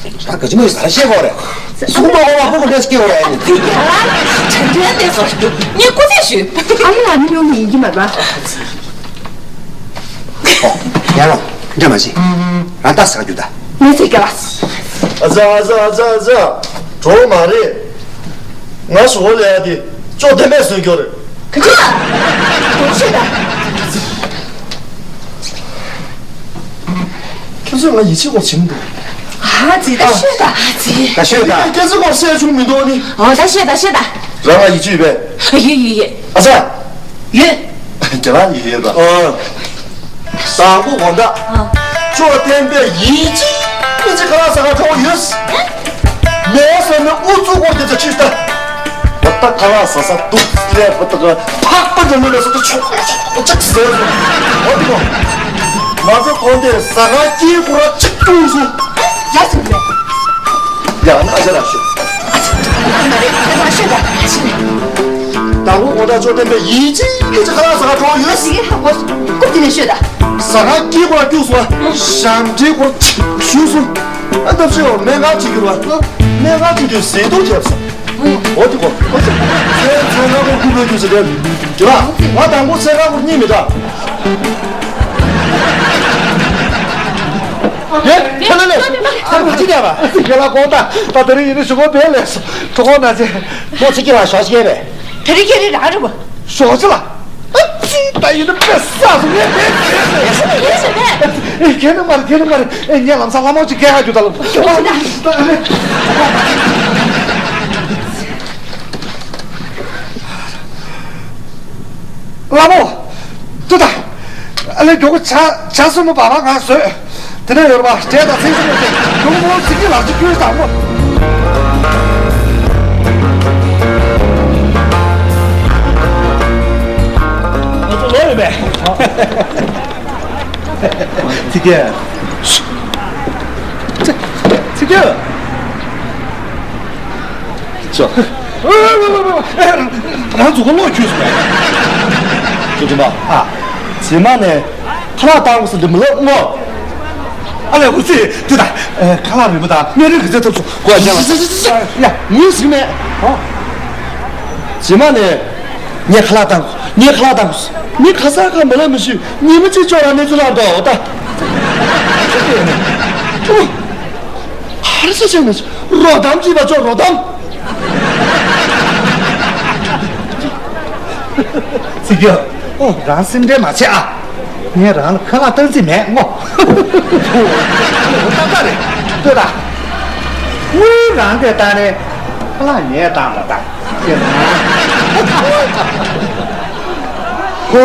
ད་ག་ཅི་མོ་ཡིས་ག་རེ་བཤད་གོ་རེད། སུ་མ་གོ་བ་ཕུ་གུ་འདྲེས་སྐྱེ་བ་ཡིན། རྒྱ་ལ། དྲན་དྲན་ལས་སོ། ངས་སྐུ་ཚེ་ཞུ། ཨ་མ་ལ་ནི་ཡོང་ནི་ཡིན་གྱི་མ་རེད་པ། ཨོ། ཡར་ལོངས། འདྲ་མ་བྱེད། རང་ལྟ་ཟ་རྒྱུ་ད། མི་ཚེ་རྒྱ་ལ། ཨ་ཙ་ཨ་ཙ་ཨ་ཙ་ཨ་ཙ། གྲོགས་མ་རེད། ང་ཞོགས་ལས་ཡ་དེ་ཅོག་ལྡན་པས་སོན་སྐྱོར་རེད། ག་ཅི། ག་ཅི་ད། ཁྱོད་ཚོས་ང་ཡིད་ཆེས་སྐོར་བྱེད་མི་འདུག་ཨ་ཙི་ད་ཤོད་ད་ཨ་ཙི། ད་ཤོད་ད། ཁྱེད་ཚོའི་སྐོར་བཤད་ཆུང་མི་འདུག་ནི། ཨ་ད་ཤོད་ད་ཤོད་ད། རང་ང་ཡིད་ཆེས་ཡོད་པས། ཡོད་ཡོད་ཡོད། ཨ་ཙ། ཡོད། དེ་ལ་ཡོད་ཡོད་པ། ཨ། དང་པོ་དགོང་དག་ཨ། ཅོག་ལྡན་པས་ཡིད་ཆེས་ཀྱི་ཁ་ལག་ཟ་ག་འགྲོ་ཡོད། མེད་ཟེར་ནས་ཨུ་ཚུགས་སྐོར་དེ་ཚོ་ཁྲིད་ལྟ། འོ་ད་ཁ་ལག་ཟ་ས་འདུག་ལས་འོ་ད་ག་ཕག་པ་འགྲོ་མི་ལ་སོགས་ཏེ་ཆོག་ཆོག་ཅིག་ཟེར་སོང་། འོ་དེ་གོ། ང་ཚོ་དགོང་དེ་ཟ་ཁང་དཀྱིལ་སྐོར་གཅིག་བཏུངས་སོང་། ཡ་ཟེར་མེད། ཡང་ན་ཨ་ཅག་ལ་ཤོད། ཨ་ཅག་ལ་ཤོད་ད་ཨ་ཅག་ལ། དང་པོ་དགོང་དག་ཅོག་ལྡན་པས་ཡིད་ཆེས་ཀྱི་ཁ་ལག་ཟ་ག་འགྲོ་ཡོད། ཞིག་གི་ཧ་གོ་སོང་། རྐུབ་དེ་ནས་ཤོད་ད། ཟ་ཁང་དཀྱིལ་སྐོར་བཏུངས་སོང་། ཞབས་འདྲེན་སྐོར་གཅིག་བཞུགས་སོང་། ཨ་ཐབས་ཤེས་འོ་སྨན་ཁང་ཅིག་གྱུར་བ། སྨན་ཁང་ཅིག་དུས་ཟས་འཐུང་བྱས་སོང་། འོ་དེ་གོ། ཚེ་ཚེ་ང་གོ་རྐུབ་ལ་རྒྱུ་ཟེར་དེ། དེ་ལ་ང་དང་པོ་ཚེ་ང་གོ་གཉིད་མི་ད། ཡེ། ཁྱེད་ལ་ལས། ཁྱེད་ལ་ཅི་བྱས་པ། ཁྱེད་ལ་དགོངས་དག་ད་དེ་རིང་ཡིན་ན་ཞུ་གོ་བས་ལས་སོ། གྲོགས་པོ་ན་ཚེ། མོ་ཚེ་སྐྱིད་ལ་ཞོགས་ཤེས་པས། དེ་རིང་ཁྱེད་རིང་རང་རེད་པ། ཞོགས་ཅི་ལ། ཨ་ཙི་ད་ཡིན་ན་དཔེ་བསགས་སོང་ངས་དཔེ་དཔེ་དཔེ། ཨེ་ཁྱེད་ནི་མ་རེད་ཁྱེད་ནི་མ་རེད། ཨེ་ངས་ལམ་སང་ལྷ་མོ་ཅིག་སྐད་ཧ་རྒྱུ་ད་ལ། ལྷ་མོ། ཏུ་ད། ཨ་ལས་མགྱོགས་པོ་ཇ་ཇ་སྲུ་མོ་བ་བ་ང་བཟོས། དེ་ནས་ཡོད་རེད་པ། འབྲས་དང་ཚལ་སྲུ་མོ་དེ་ཡོང་བོ་ཟིག་གི་ལག་ཆ་ཁྱོད་དང་པོ། ང་ཚོ་ལོ་ཡོད་པས། ཚིག་གེ། ཚིག་གེ། ཅོ། རང་ཚུགས་ཀ་ལོག་ཁྱོད་སོང་། ཅོ་ཅོ་མ། ཨ། རྗེས་མ་ནས་ཁ་ལག་བཏང་དགོས་སུ་འདི་མི་ལབ་ངོ་། ཨ་ལས་ཁུ་ཚེ་དུ་ད། ཁ་ལག་རིན་པོ་དང་སྨན་རིན་ག་ཚད་ཐོབ་སོང་གོ་ཡ་ཅན་ལ། ཡ་ངུས་ཟིག་མེད། ཨོ། རྗེས་མ་ནས་ངས་ཁ་ལག་བཏང་དགོས་ངས་ཁ་ལག་བཏང་དགོས་མི་ག་ས་ག་མི་ལབ་མི་ཞུ་ཉི་མ་གཅིག་ཅོག་ར་གནས་ཚུལ་ལ་འདུག་ཨོ་ད། ཨ་རེ་ས་ཆེན་ནས་རོ་དམ་ཅིག་པ་ཅོག་རོ་དམ། ཚིག་རྒྱབ། ཨོ་རང་སེམས་ཁྲལ་མ་བྱེད་ཨ། ངས་རང་ལ་ཁ་ལག་བཏང་རྩིས་མེད་ངོ་། ཏག་ཏག་རེད། ལྟོས་དང་། དངུལ་རང་གིས་བཏང་ནས་ཁ་ལག་ངས་བཏང་བ་དང་། ཧོ།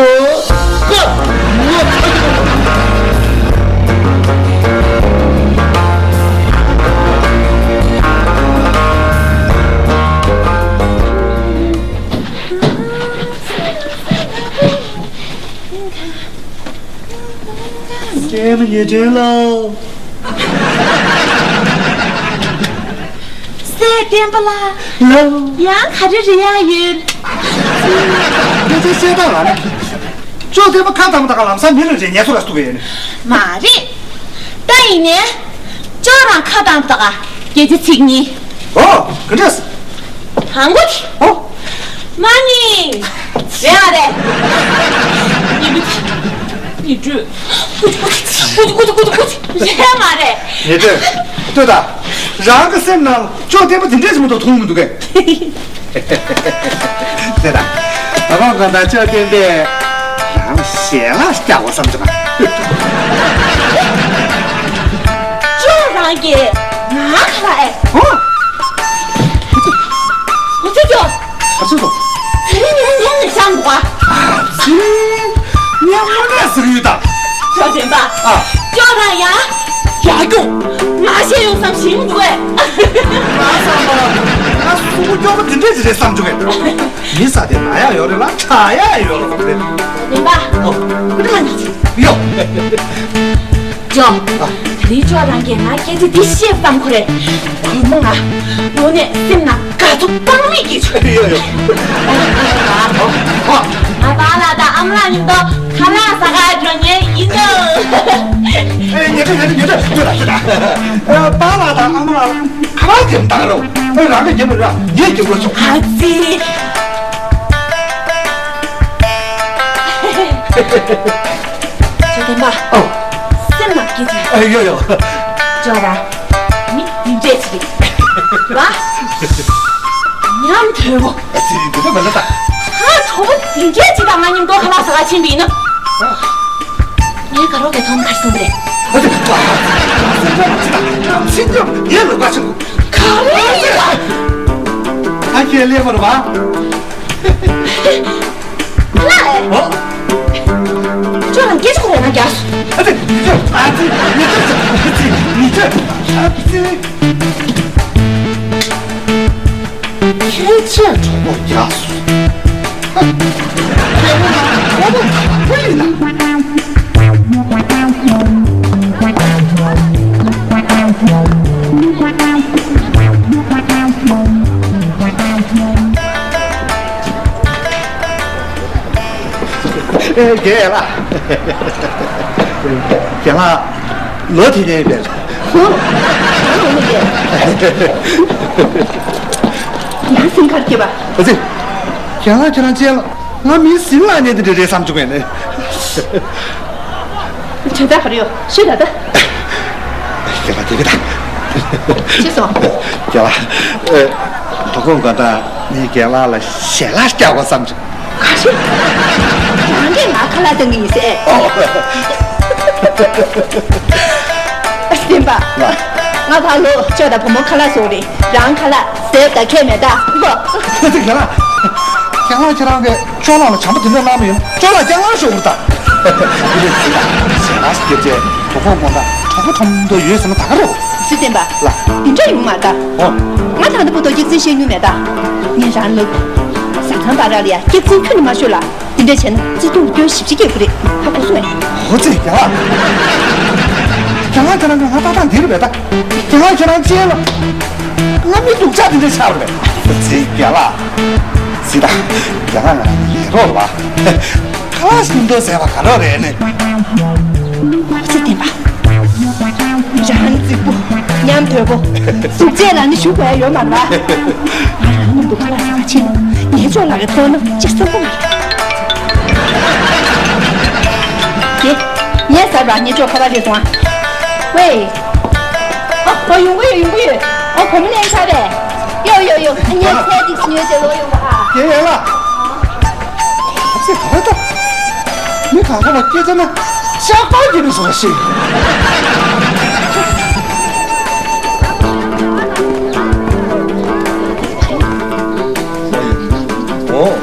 ཀ། ངོ་། སྐྱེས་མ་ཉེ་དྲིན་ལོ། སྲས་བསྟན་པ་ལགས། ལོ། ཡང་ག་རེ་རེ་ཡག་ཡོད། ཁྱོད་ཚོའི་སྲས་དང་ལ་ནི། ཅོག་ལྡན་པ་ཁ་དང་པོ་དག་ལམ་སང་མི་ལ་རེ་ཉེ་ཚོ་ལ་སྟུག་གི་ཡོད་ནི། མ་རེད། ད་ཡིན་ནའི། ཅོག་རང་ཁ་དང་པོ་དག་སྐད་ཆ་ཚིག་གཉིས། ཨོ། ག་འདྲས། དང་པོ་དེ། ཨོ། མ་ནི། རེད་ཨ་རེད། ཉི་མ་དེ། ཉི་དྲོད། ཀུ་ཅི་ཀུ་ཅི་ཀུ་ཅི་ཀུ་ཅི་ཀུ་ཅི། རེད་མ་རེད། ཉི་དྲོད། ལྟོས་དང་། རང་གི་སེམས་ནང་ཅོག་ལྡན་པ་དེ་འདྲས་ཞིག་མ་གཏོགས་མཐོང་མི་འདུག་གས། དེ་དང་། ད་བང་གང་དང་ཅོག་ལྡན་པས་རང་ཞལ་ལག་རྒྱག་དགོས་བསམ་བྱུང་ང་། ཅོག་རང་གིས་ང་ཁ་ལག་ཨེ། ཧོ། ཧུ་ཚུ་ཅོག་ག་ཚོད་སོང་། དེ་རིང་ངས་ངས་ནས་བཤམས་འདུག་ག་ཨ་ཙི། ངས་དངོས་གནས་ཟེར་གྱི་ཡོད་ད། ཅོག་ལྡན་པ། ཨ། ཅོག་རང་ཡང་ཡར་རྒྱུག་མ་བཤད་ཡོང་བསམ་ཞིམ་འདུག་གས། ང་བསམ་པ་ལ་ང་སུ་གུ་སྐྱོ་པོ་དེ་འདྲས་ཅིག་རེད་བསམ་བྱུང་གས། མི་ས་དེ་ན་ཡག་ཡོད་རེད་ལ་དྲག་ཡག་ཡོད་རེད། ལྡན་པ། ཨོ། ཀུ་ཏི་མ་ཉོ་ཆི། ཡོ། ཇོ། ཨ། དེ་རིང་ཇོ་རང་གིས་ང་སྐད་ཆ་འདི་བཤད་བསམ་ཁོ་རེད། ཁོ་མོ་ང་དངོས་གནས་སེམས་ནང་དགའ་ཚོར་དཔག་མེད་སྐྱེས་བྱུང་། ཡོ་ཡོ། ང་པཱ་ལགས་དང་ཨ་མ་ལགས་མཉམ་དུ་ཁ་ལག་ཟ་གར་འགྲོ་མཁན་ཡིན་ནོ། ཨེ། ཉེ་དྲ་ཉེ་དྲ་ཉེ་དྲ་ཉེ་དྲ་ཉེ་དྲ། ཨ། པཱ་ལགས་དང་ཨ་མ་ལགས་ཁ་ལག་འཐེན་བཏང་རོགས། ཨ། རང་གིས་ཉན་མི་རག་ངས་ཉན་དགོས་བྱུང་། ཨ་ཙི། ཇོ་བསྟན་པ། ཨོ། སེམས་ནང་སྐད་ཆ། ཨ། ཡོ་ཡོ། ཇོ་ར། མི་འདི་འདྲས་ཅིག་རེད་བ། ཉམས་དོད་པོ། ཨ་ཙི། འདི་འདྲ་མ་ལ་ད། ཧ། གྲོགས་པོ་འདི་འདྲས་ཅིག་དང་ང་མཉམ་དུ་ཁ་ལག་ཟ་ག་ཕྱིན་པ་ཡིན་ན། ངའི་དགའ་རོགས་ཀྱི་ཐོག་མ་གར་སོང་རེད། ཨ་ཙི། སེམས་ཁྲལ་མ་བྱེད་ད། ཕྱིན་ཀྱང་ངའི་ལག་པ་ཆུང་། ག་རེ་ཡིན་ད། ཨ་ཁྱེད་ཀླད་པ་རེད་བ། ལགས། ཨོ། ཁྱོད་རང་སྐད་ཆ་ཁོ་རང་རྒྱག་སོང་། ཨ་ཙི། ཨ་ཙི། ཨ་ཙི། ཨ་ཙི། ཁྱེད་ཚོས་གྲོགས་པོ་རྒྱག་སོང་། ཧ། ཁྱེད་རང་གྲོགས་པོ་དགའ་པོ་ཡིན་ན། ཨེ། རྒན་ལགས། རྒན་ལགས། ལོ་དེ་ནས་རེད། ཧུ། ང་ལོ་ནས་རེད། ཡང་སེམས་ཁར་སྐྱེས་པ། ཨ་ཙི། རྒན་ལགས་ཁྱེད་རང་ཅན་ལ་ང་མིའི་ཟིན་ལ་ཉན་དེ་འདྲ་རེད་བསམ་བྱུང་བས་ནས། དོན་དག་ག་རེ་ཡོད་ཤོད་ད་ལྟ། རྒན་ལགས་དེ་གི་ད། ཤེས་སོང་། རྒན་ལགས། ཨེ། དོ་དགོང་དགོང་དག་ངས་རྒན་ལགས་ལ་ཞལ་ལག་རྒྱག་དགོས་བསམ་བྱུང་། ག་རེ། རང་གིས་ང་ཁ་ལག་གཏོང་གི་ཡིན་ཟེར། ཨོ། སེམས་པ། ང་ད་ལོ་ཁྱོད་དང་བུ་མོ་ཁ་ལག་བཟོ་རེད། རང་ཁ་ལག་ཟས་ད་ཁྱད་མེད་ད་གོ། ཁྱེད་ཚོས་རྒན་ལགས། རྒན་ལགས་ཁྱེད་རང་གིས་ཅོ་ལགས་ལ་བྱམས་པོ་དེ་འདྲ་གནང་མི་ཡོང་ན་ཅོ་ལགས་རྒྱ་ངར་ཤོར་གི་རེད་ད། དེ་རེད་ཟེར་ད། ཞལ་ལག་ཞིག་བརྒྱབ་རྗེས་དོ་དགོང་དགོང་དག་གྲོགས་པོ་དགོང་དག་གྲོགས་པོ་ཁྲོམ་དུ་ཡོད་ཟེར་ན་ད་ག་རེད། སུས་བསྟན་པ། ལ། འདི་འདྲ་ཡོང་མ་ད། ཨོ། ང་ད་ལྟ་བར་དུ་སྐྱག་རྫུན་བཤད་མྱོང་མེད་ད། ངས་རང་ལབ། བཟའ་ཚང་བར་ལ་ཡ་སྐྱག་རྫུན་ཁྱོན་ནས་མ་ཤོད་ལ། འདི་འདྲ་བྱས་ན་བརྩེ་དུང་སྐྱོན་ཞེ་པོ་ཅིག་སྐྱེ་གི་རེད། ཧ་གོ་སོང་ངས། ཨོ་ཙི། རྒན་ལགས། རྒན་ལགས་ཁྱེད་རང་གིས་ང་ལྟ་སྟངས་འདི་རེད་པས་ད། རྒན་ལགས་ཁྱེད་རང་ཅན་ལ། ང་མི་སྡུག་ཅག་འདི་འདྲ་ཆགས་པ་རེད། ཨོ་ཙི་རྒན་ལགས། ཟེར་ད། རྒན་ལགས་ང་ལ་ཡེ་རོགས་ལ་བ། ཁ་ལག་ཤིན་ཏུ་ཟས་པ་ག་རེ་རེད་ནི། ཨོ་ཙི་བསྟན་པ། རང་རྫིག་པོ། ཉམས་དོད་པོ། གཟུགས་བྱད་ལ་ནི་ཞུ་དགོས་ཡ་ཡོད་མ་རེད་པ། ང་རང་མཉམ་དུ་ཁ་ལག་ཟ་ཕྱིན་ན་ངའི་ཅོ་ལགས་ཀྱིས་མཐོང་ན་ཅི་སེམས་པོ་མ་རེད། དེ། ངས་ཟ་བ་ངའི་ཅོ་ཁ་ལག་རེད་སོང་ཨ། ཝེ། ཨ། ཨ། ཡོང་གི་ཡོད། ཡོང་གི་ཡོད། ཨ། བུ་མོ་ལེན་ཚར་བས། ཡོ་ཡོ་ཡོ། ཨ། ངས་ཚལ་འདི་ཉོས་ཏེ་ལོག་ཡོང་གི་ཨ། རྒན་ལགས། ཁྱེད་ག་རེ་ད། མི་གང་ག་ལ་སྐད་ཆ་ན་ལྕགས་པར་གྱི་མི་བཟོ་བ་ཞིག་ཨོ།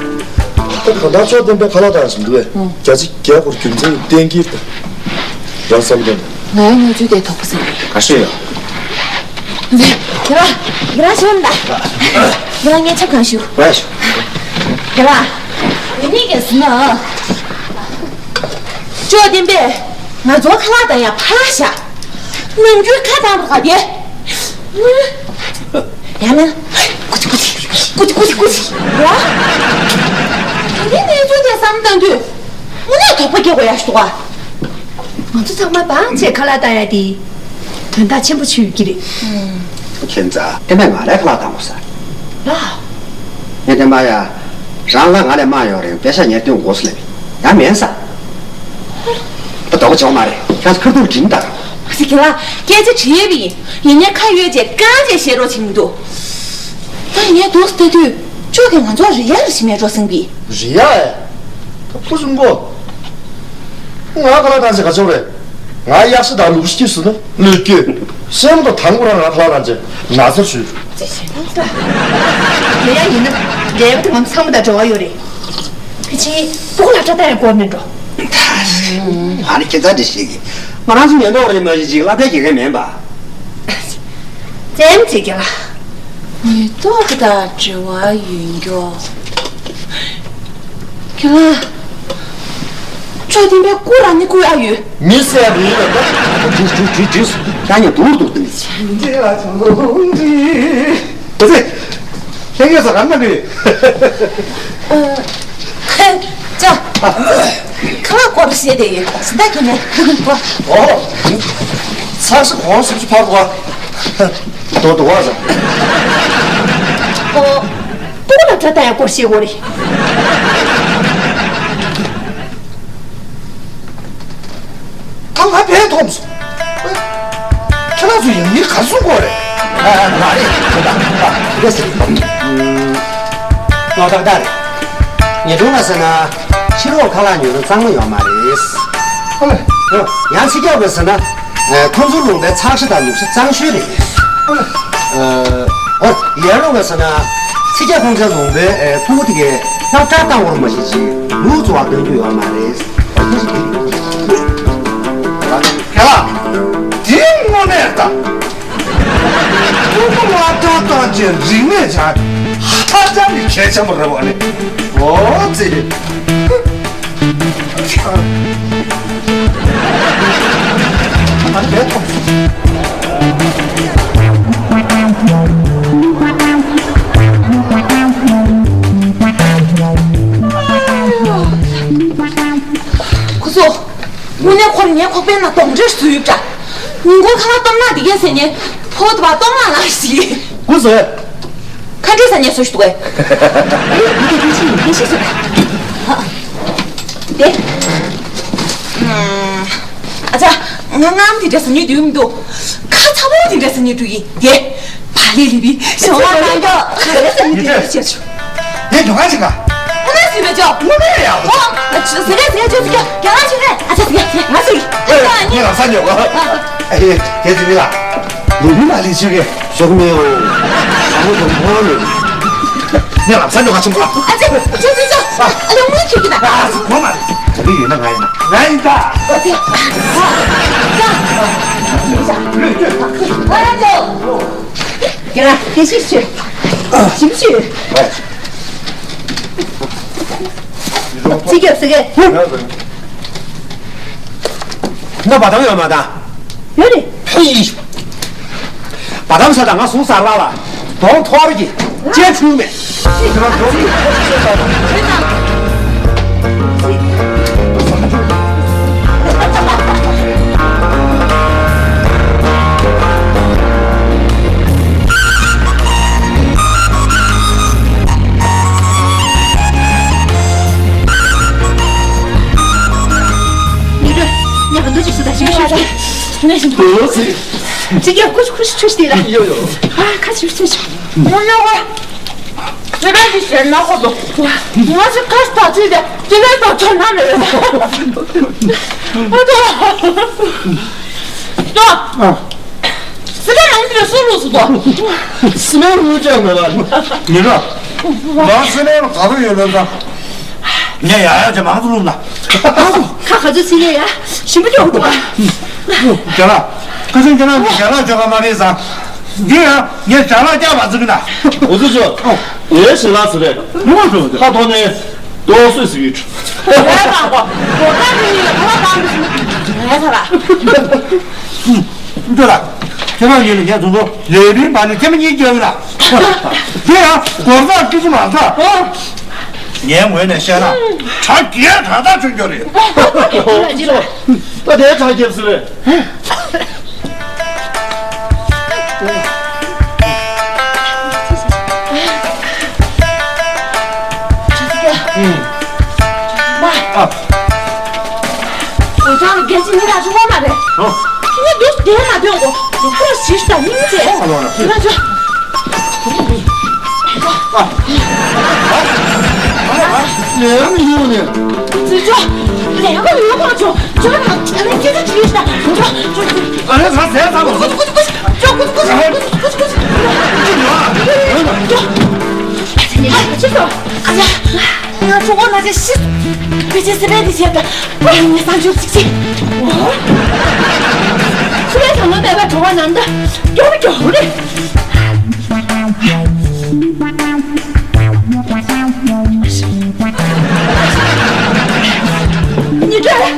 ད་ག་ད་ཅོ་བསྟན་པའི་ཁ་ལག་བཏང་ཞིག་འདུག་བས། བརྒྱ་ཆ་བརྒྱ་སྐོར་རྒྱུ་མཚན་གཏན་འཁེལ་དང་། རང་བསམ་དོན། ང་ཡང་ངོ་ཚུལ་དེ་དོགས་པ་ཟིན། ག་ཤེད་ཡོད། རྒན་ལགས། རྒན་ལགས་ཞུ་ན་ད། རྒན་ལགས་ངས་ཆབ་གང་ཞུ། ང་ཞུ། རྒན་ལགས། འུ་གཉིས་ཀྱིས་ཟིན་ན། ཅོ་བསྟན་པས་ང་ཚོ་ཁ་ལག་དང་ཡང་ཕར་བཞག་ནམ་རྒྱུན་ཁ་བཏང་བ་ག་དེ། ཡང་ན། ཀུ་ཅི་ཀུ་ཅི། ཀུ་ཅི་ཀུ་ཅི་ཀུ་ཅི། ར། ད་ནི་གནས་ཚུལ་དེ་བསམ་བཏང་དུས། དངོས་གནས་དོགས་པ་སྐྱེ་དགོས་ཡ་ཞིག་འདུག་ག་ང་ཚོ་ཚང་མ་བང་བྱས་ཁ་ལག་བཏང་ཡ་དེ། དོན་དག་ཆེན་པོ་ཆགས་ཡོད་ཀྱི་རེད། ཁྱེད་ཚ་བསྟན་པས་ང་ལ་ཁ་ལག་བཏང་དགོས་ས། ལགས། ངས་བསྟན་པ་ཡ། རང་ལ་ང་ལས་དམའ་ཡོད་རེད་པེ་ཤ་ཉར་སྟོན་དགོས་ས་ལབ། ཡང་མེད་ས། ད་དོགས་པ་བྱེད་དགོས་མ་རེད། ཁྱེད་ཚོ་ཁ་ཐུག་འགྲིག་མི་འདུག་ཨ་ཙི་རྒན་ལགས། སྐད་ཆ་དྲིས་པ་ཡིན། ཡིན་ནའི་ཁ་ཡོད་ཅེས་རྐང་བཅད་བཤད་རོགས་བྱེད་མི་འདུག་ད་ངས་འདུག་ལྟ་དུས་ཅོ་གིས་ང་ཚོར་རེ་ཡ་རེ་ཞིག་མེད་འགྲོ་སེམས་པས། རེ་ཡ་ཨེ། ད་ཕུ་སུམ་གོ། ང་ཁ་ལག་བཏང་ཚེ་ག་ཚོད་རེད། ང་གཡག་ཤ་དང་ལུག་ཤ་སྐྱེས་སུ་ན་ལུས་སྐྱེས། སེམས་དང་དང་པོ་རང་ང་ཁ་ལག་བཏང་ཚེ་ན་ཚར་ཞུས། རེ་ཡ་ཡིན་ན་རེ་བ་དེ་ང་ཚོ་ཚང་མ་དང་འབྲེལ་བ་ཡོད་རེད། ཕལ་ཆེར་སྤུ་གུ་སློབ་གྲྭ་བཏང་ཡང་དགོས་མེད་འགྲོ། ད་ཨ་ནི་ཁྱེད་ཚ་འདི་ཞིག་གིས་ང་རང་ཚོ་ཉན་མདོག་རེད་མ་གཞི་ཅིག་སློབ་གྲྭའི་དགེ་རྒན་མིན་པ། ཙེམ་ཅིག་རྒན་ལགས། མི་ཐོག་གི་དང་འབྲེལ་བ་ཡོད་མགྱོགས། རྒན་ལགས། ཨ་དེ་འདྲའི་སྐུ་རང་ནི་སྐུ་ཨ་ཡོད། མི་སེར་མི་ཡོད་པ། ཇུས་ཇུས་ཇུས་ཇུས། ཤ་ཉེ་དུར་དུར་དུ་མི་ཚེ། འདི་ལ་ཚང་ལོ་འདི། དེ་ཚེ། ལྷན་རྒྱས་ཚོ་གང་ན་འདུག་ཨ། ཅོ། ཁ་ལག་སྐོར་བཤད་དེ་ཡོད། སི་ད་ཁྱེད་ནས་གོ། ཨོ། ཚགས་ཤིག་གོང་སུ་ཕར་གོ། དོ་དོ་བ་ཟ། ཨོ། ཏུ་ལ་ད་ད་ཡ་སྐོར་བཤད་གོ་རེད། ད་ང་བས་མཐོང་སོང་། ཁྱེད་རང་ཚོ་ཡང་མི་གར་སོང་གོ་རེད། ཨ་ཨ། མ་རེད། ཁྱོད་ད་ད་རེད་ཟེར། ངོ་ཐག་ད་རེད། ཉེ་དྲུང་ལ་ཟེར་ན་ཕྱི་ལོགས་ཁ་ལག་ཉོ་ན་གཙང་མ་ཡོད་མ་རེད། ཨ་ལེ། ཡང་ཕྱི་རྒྱལ་བས་ཟེར་ན། ཁོང་ཚོ་ལུང་པའི་ཚགས་ཤ་དང་ལུག་ཤ་གཙང་ཤོས་རེད། ཨ་ལེ། ཨོ། ཡར་ལུང་བས་ཟེར་ན། ཕྱི་རྒྱལ་ཁོང་ཚོའི་ལུང་པའི་ཕྲུ་གུ་དེ་གས་སྣག་ཁྲག་བཏང་བར་མ་ཤེས་ཅིག་ལུག་བཙོ་བ་སྟོན་རྒྱུ་ཡོད་མ་རེད། ཁྱེད་ལ། འདི་དངོས་གནས་ད། ཕྲུ་གུ་སྣག་ཁྲག་བཏང་བྱས་རིག་གནས་སྦྱང་ཧ་ཅང་གི་གལ་ཆེན་པོ་རེད་པ་ནི། ཨོ་ཙི། ཨ་ནི་བས་ཐོངས། ཁོ་ཚོ། དངོས་གནས་ཁོར་ངའི་ཁོག་པའི་ནང་གདོན་འདྲེ་བཟོས་ཡོད་འདྲ། ཉིན་གུང་ཁ་ལག་སྟོབས་ན་འདི་གས་ཟེར་ནས་ཕོ་དུ་བ་སྟོབས་ན་ལ་ཞིག་ཀུ་ཟེ། ཁ་འདྲེ་ཟ་ཉེ་སོ་ཞིག་འདུག་གས། འདི་འདི་ཤིག་འདི་ཤིག་ཟེར། དེ། ཨ་ཅག་ང་ངམ་འདི་འདྲ་ཟ་ཉེ་དུས་མི་འདུག་ཁ་ཚ་པོ་འདི་འདྲ་ཟ་ཉེ་འདུག་གི་དེ། བ་ལི་ལི་བི་ཞོ་ལ་ང་ཡོ་ཁ་རེ་ཟ་ཉེ་དུས་མི་ཤེས་ཆུ། དེ་དུང་ང་ཅིག་ག་དངོས་གནས་ཟིན་པའི་ཅོ། དངོས་གནས་ཡ། ཨོ། ཟེར་རེད་ཟེར་རེད་ཅོ་ཟེར་རྒྱ་རྒྱ་ང་ཅིག་རེད། ཨ་ཅག་ཟེར་རྒྱ་ང་ཟེར་རྒྱ། ངས་ལབ་ས་ཉོ་གོ། ཨ་ཨེ་དེ་ཟིན་མི་ལ། ལུག་མི་མ་ལི་ཆུ་གེ་ཞོག་མེ་ཡོ། ཞོག་མེ་དུང་ཕོ་མེ། ངས་ལབ་ས་ཉོ་ག་ཆུང་ག་ཨ་ཅག་ཅོ་ཅོ་ཅོ། ཨ་ལུག་མི་ཁྱེར་གི་ད། ཨ་ཅག་ཁོ་མ་རེད། ད་ལི་ཡོད་ན་ང་ཡིན་ན། ང་ཡིན་ད། ཨ་ཅག་ཨ་ཅག་ཨ་ཅག་ཁྱེད་རང་དེ་ཤིག་ཤོད། ཞིམ་ཤོད། ཅི་རྒྱབ་ཟེར་གི། ང་བ་དམ་ཡོད་མ་དང་། ཡོད་རེད། ཧེ། བ་དམ་ས་དང་ང་སུང་ས་ར་ལ། གདོང་ཐོར་གྱི། ཅེ་ཆུང་མེད། ཉེ་དྲུང་། ཉེ་དྲུང་ཅིག་སུ་དང་ཞིག་ཤོད་དེ། ངས་ཞིག་འདུག་ཟེར། ཅིག་ཡ་ཁུ་ཁུ་ཆུ་དེ་ལ། ཡོ་ཡོ། ཨ་ཁ་ཆུ་ཆུ་ཆུ། ཉོ་ཉོ་བ། ཟེར་བའི་ཞེ་ན་ཁོ་དོ། ང་ཞིག་ཁ་ཐག་ཆུ་དེ་དེ་ལས་དོ་ཆོ་ན་མེད། ཨ་དོ། ཨ། སི་ལེ་མང་དུ་སུ་ལུགས་སུ་དོ། སི་ལེ་ལུགས་ཅག་མེད་ལ། ཉེ་དྲུང་། ང་སི་ལེ་ལ་ག་རུ་ཡོད་ལབ་ན། ངས་ཡ་ཡ་ཅེ་མང་དུ་ལུགས་ན། ཁ་ག་ཚོད་སི་ལེ་ཡ། ཞིམ་པོ་ཅོག་འདུག་ག་རྒྱ་ལགས། ཁ་སང་ཁྱེད་རང་གི་རྒྱ་ལག་ཅོག་ག་མ་རེད་ཟ། འདི་ཡང་ངས་རྒྱ་ལག་རྒྱག་པ་ཚུགས་ན། འུ་ཚོ་ཅོག་ངའི་ཞི་ལགས་ཚོ་རེད། ལུགས་འགྲོ་འདི། ཁ་ཐོག་ནས། ཏོག་སོས་སི་ཡུད། ངས་ད་གོ་གོ་ད་གི་ཡིན་ལ་གོ་ད་གི་ཡིན། ངས་ད་ལ། འདི་ལ། ཁྱེད་རང་ཉིད་ནས་ངས་ཚོང་ཚོང་ལས་རིམ་པ་ནི་ཐེངས་མ་གཉིས་བརྒྱབ་ཡོད་ལ། དེ་ཡང་སྒོར་རྩ་སྐྱིད་ཀྱི་མ་རེད། ངའི་ངོས་ནས་བཤད་ན་དྲ་རྒྱའི་དྲ་ཐག་ཆོད་རྒྱུ་རེད། ད་དེའི་དྲ་རྒྱབ་སྲིད་རེད། ཨ། འུ་ཅག་ལ་རྒྱལ་སྤྱི་གཉིས་ལ་ཆུང་བ་མ་རེད། ཨ། ཁྱི་ངན་འདུག་དེ་མ་ཐོན་གོ། ཁོ་ཞིག་ད་སྙིང་རྗེ། ཨ་ལོ་ལོ། ཁྱི་ངན་ཚོ། ཨ། ལས་ཀ་མི་ཡོང་ནས། ཙི་ཅོ། ལས་ཀ་ཡོད་མ་ཆོག་ཅོ་ན་ཁྱི་ངན་ཁྱི་ཚོ་ཁྱི་ཡོད་ད། ཅོ་ཅོ་ཅོ། ཨ་ལས་ཟ་ཟས་ཟ་མ་ཟ། ཀུ་ཀུ་ཀུ་ཀུ། ཅོ་ཀུ་ཀུ་ཀུ་ཀུ་ཀུ་ཀུ། ཅོ། ཨ་ཅག་ཨ་ཅག་ང་གྲོད་ཁོག་ན་ཚ་ཤི། ཕལ་ཆེར་སི་པན་དེ་བྱས་ད། ཨ་ཡ་ངས་སང་ཆུང་གཅིག་བྱེད། སི་པན་ཚང་མ་སྦས་པ་གྲོད་ཁོག་ན་ད་སྐྱོ་པོ་སྐྱོ་པོ་རེད། ཉི་སྒྲོན།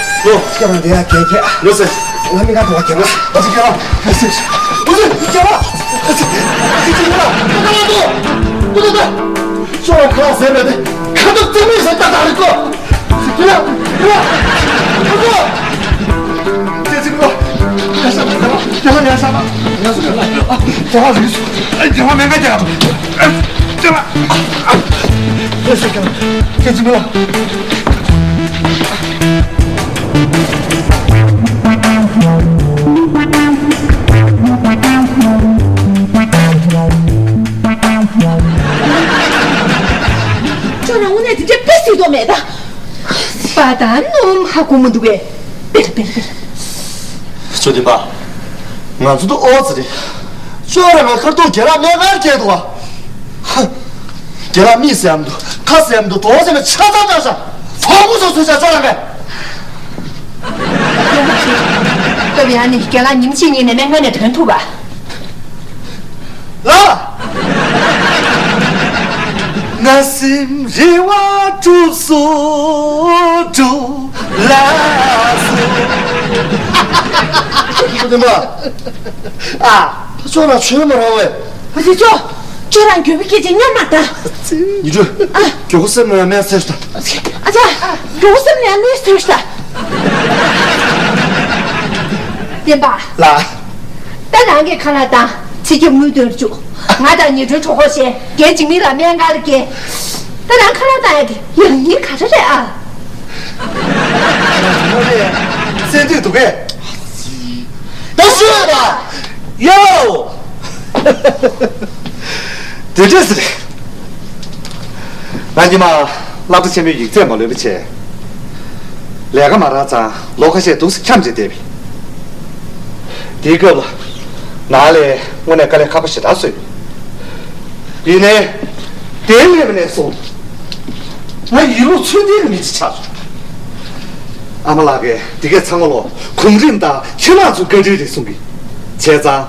ལོ། སྐྱོ་རང་དེ་ཡ་གེ་གེ། ལོ་སེ། ང་མི་ག་དུ་བ་གེ་ལོ། ཨ་ཙི་གེ་ལོ། ཨ་ཙི། ཨ་ཙི་གེ་ལོ། ཨ་ཙི་གེ་ལོ། ཨ་ཙི་གེ་ལོ། ཨ་ཙི་གེ་ལོ། ཤོག་ཁ་ཟེར་མེད་དེ། ཁ་ཐུག་ཙི་མི་ཟེར་ཏག་ཏག་རེད་གོ། ཨ་ཙི་གེ་ལོ། ཨ་ཙི་གེ་ལོ། ཨ་ཙི་གེ་ལོ། ཡ་ཤ་མ། ཡ་ཤ་མ། ཡ་ཤ་མ། ཨ། ཁྱེད་རང་རིགས་སུ། ཨ། ཁྱེད་རང་མེད་ན་ཁྱེད་རང་། ཨ། ཁྱེད་རང་། ཡ་ཤ་མ། ཁྱེད་ཅི་མི་ལ། ད་ནོམ་ཧ་གོ་མི་འདུག་པས། པེར་པེར་པེར། ཅོ་དེ་པ། ང་ཚོ་དུ་ཨོ་ཙི་རེད། ཅོ་ར་ང་ཁར་ཏོ་རྒྱ་ར་མེ་ཀར་སྐྱེས་འདུག་ཨ། རྒྱ་ར་མི་སེམས་འདུག་ཁ་སེམས་འདུག་གྲོགས་སེམས་ཆ་ཚང་ཚང་ཤ། ཧོ་གུ་སོ་སོ་ཤ་ཅོ་ར་མེ། སྟབས་ཡག་ནི་རྒྱ་ལ་ཉིན་གཅིག་གཉིས་ནས་མེ་ང་ནས་ཐོན་ཐུབ་པ། ལ། ང་སེམས་རེ་བ་གྲུབ་སོང་གྲུབ་ལ་སོང་། ཨ། ཕ་ཆོ་ར་ཆོས་མ་རང་བས། ཨ་ཙི་ཅོ། ཁྱོད་རང་འགྱོད་པའི་སྐད་ཆ་ཉམས་མ་ད། ཉི་སྒྲོན། ཨ། མགྱོགས་པོ་སེམས་ལ་མེ་སེར་ཤ། ཨ་ཙི། མགྱོགས་པོ་སེམས་ལ་མེ་སེར་ཤ། བདེན་པ། ལ། ད་རང་གི་ཁ་ལག་དང་ཚིག་རྒྱབ་དངུལ་དོན་བཅུག་ང་དང་ཉི་སྒྲོན་གྲོགས་པོ་བྱས་རྒན་འཇིགས་མེད་ལ་སྨན་ཁང་ལ་སྐྱེལ། ད་རང་ཁ་ལག་དང་ཡ་དེ་ཡང་ཡིན་ག་རེ་རེད་ཨ། ཁ་ལག་དང་དངུལ་རེད། སེམས་འདུས་འདུག་གས། ད་ཤོད་ད། ཡོ། དེ་འདྲས་རེད། ང་ཉི་མ་སློབ་གྲྭ་ཆེན་མོའི་ཡིག་ཚད་མ་ལོན་པ་བྱས། ལས་ཀ་མ་རག་ཙང་ལོ་ཁ་ཤས་འདུག་སེ་འཁྱམས་བྱས་བསྡད་པས། དེའི་སྐབས་ལ་ནང་ལས་དངོས་གནས་དཀའ་ལས་ཁག་པོ་ཞེ་དྲག་བཟོས་ཡོད། ཡིན་ནའི་དེ་སླེབས་ནས་བཟུང་ང་ཡིད་བློ་ཚོད་ལྟའི་མི་ཅིག་ཆགས་སོང་། ཨ་མ་ལགས་ཀྱིས་འདི་གས་ཚང་མ་ལོ་གོང་རིམ་དང་ཁྱེད་རང་ཚོ་བཀའ་དྲིན་རེད་གསུང་གི། བྱས་ཙང་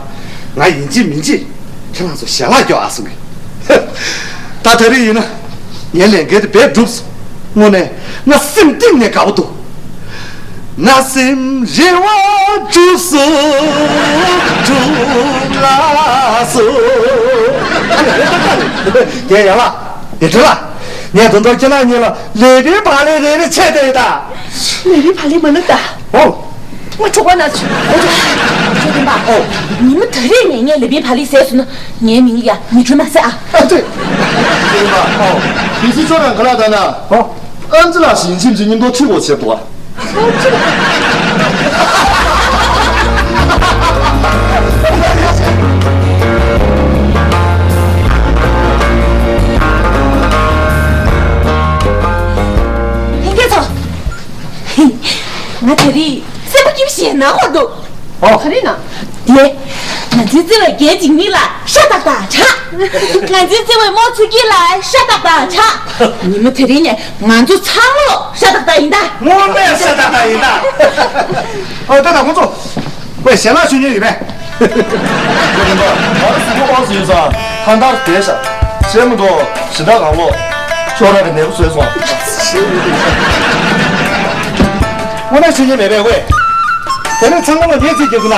ང་ཡིན་གཅིག་མིན་གཅིག་ཁྱེད་རང་ཚོ་ཞལ་ལག་སྐྱོ་ཨ་གསུང་གི། ད་ད་རེས་ཡིན་ན་ངའི་ལས་འགན་དེ་འབད་གྲུབ་སོང་། དངོས་གནས་ང་སེམས་གཏིང་ནས་དགའ་པོ་འདུག་ང་སེམས་རེ་བ་གྲུབ་སོང་གྲུབ་ལ་སོང་། ཨ་ལ་ལ་ལ་ལ། རྒན་ཡང་ལ། ཡ་དྲི་ལ། ངས་དོན་དག་ཁྱེད་རང་གཉིས་ལ་ལས་པའི་བག་ལེབ་རེ་རེ་ཆད་དེ་ཡོད་ད། ལས་པའི་བག་ལེབ་མ་ལབ་ད། ཨོ། ང་གྲོགས་པོ་ན་ཆུ། ཨོ་ཆུ། ཆུ་ལྡན་པ། ཨོ། ཉི་མ་ད་རེས་ངས་ངའི་ལས་པའི་བག་ལེབ་ཟས་སོང་ན་ངའི་མིང་ཡ་མི་གྲོལ་མ་ཟེར་ཨ། ཨ་ཙི། ཆུ་ལྡན་པ། ཨོ། དེ་སི་ཚོ་རང་ག་ལ་ད་ན། ཨོ། ཨམ་ཙི་ལ་ཞིང་ཁྱིམ་གྱི་མཉམ་དུ་ཁྲིད་དགོས་བྱེད་དོ། ལྷན་རྒྱས་ཚོ། ང་དེ་རིང་སེམས་པ་སྐྱིད་པོ་ཞིག་ན་ཧོ་འདུག་ཨོ། ག་རེ་ན། དེ། ང་ཚོའི་བརྩེ་བའི་རྒན་འཇིགས་མེད་ལ་ཤ་སྟག་སྟག་གྲགས། ང་ཚོའི་བརྩེ་བའི་རྨོ་ཚུལ་སྐྱིད་ལ་ཤ་སྟག་སྟག་གྲགས། ཉི་མ་དེ་རིང་ནས་ང་ཚོ་ཚང་མ་ལོ་ཤ་སྟག་སྟག་ཡིན་ད། དངོས་གནས་ཤ་སྟག་སྟག་ཡིན་ད། ཨོ་ད་ད་ཁོང་ཚོ། ཝེ་ཞལ་ལག་མཆོད་མཁན་ཡོད་པས། ཁྱོད་རིན་པ། ང་རང་གཟུགས་པོ་ཨོ་ཟི་ཡོད་ས་ཧང་ཏར་བསྡད་ཤག་བཤད་མི་འདུག་ཞེ་དྲག་གང་ལོ། ཁྱོད་རང་གི་ནད་པ་བཟོས་སོང་། དངོས་གནས་ཤེས་ཀྱི་མེད་པས་ཝེ། དེ་ནས་ཚང་མ་ལ་ངས་རྩིས་རྒྱག་གི་ན།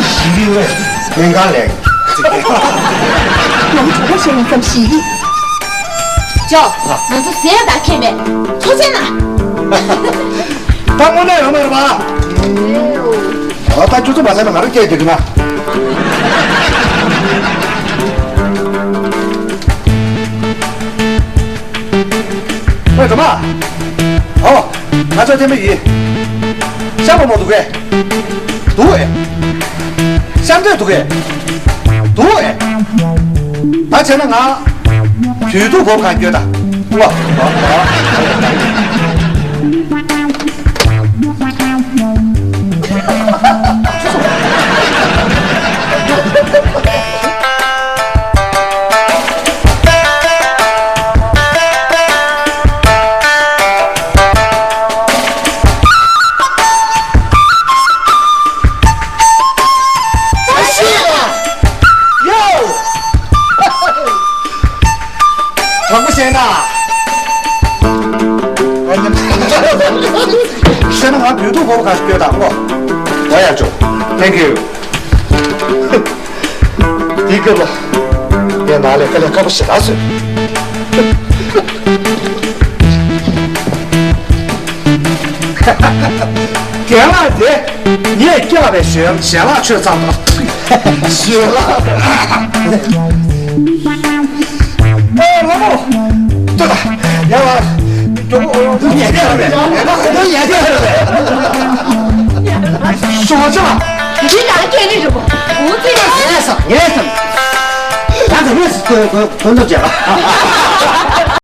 ཞི་བའི་ཝེ། ལྷན་ཁང་ལས། ང་ཚོ་གྲོགས་པོ་བྱས་ཡོང་ཙམ་ཞིག་ཅོ། ང་ཚོ་ཟས་ཡག་ད་ཁྱེད་མེད། ཐུགས་རྗེ་གནང་། ད་དངོས་གནས་ཡོང་མ་རེད་པ། ཨ་ད་ཁྱོད་ཚོ་མ་བྱས་ན་ང་རང་སྐད་རྒྱག་གི་ན། ཨོ་སྒྲོལ་མ། ཨོ། ང་ཚོ་ཐེ་མི་ཡིན། ཤ་མོ་མོ་འདུག་གས། འདུག་ཨེ། ཤ་འདྲེ་འདུག་གས། འདུག་ཨེ། ད་བྱས་ན་ང་། དུས་དུ་གོ་ག་སྐྱོ་ད། ཨོ། དྲང་པོ་བཤད་ན། བཤད་ན་ང་བོད་ཐུག་གོ་བ་ག་སྐྱོ་དང་ཨོ། ཝ་ཡ་ཅོ། Thank you། དེའི་སྐབས་ལ་ངས་ནང་ལས་དཀའ་ལས་ཁག་པོ་ཞེ་དྲག་བཟོས། རྒན་ལགས་དེ་ངས་སྐྱེ་བ་པའི་ཞལ་ཞལ་ལག་མཆོད་ཚར་དང་། ཞལ་ལག་ཨེ་ལགས་མོ། ལྟོས་དང་། ཡ་ལ། མགྱོགས་པོ་ཉལ་བསྡད་རེད་པས། ཉལ་བསྡད་རེད་པས། ཞོགས་ཇ། འདི་ནང་སྐད་ནི་རེད་པོ། འུ་ཚོས་ཉལ་སམ་ཉལ་སམ། ད་ག་ནས་སུ་ཐོན་ཐོན་ཐོན་ཐབས་བྱས་པ།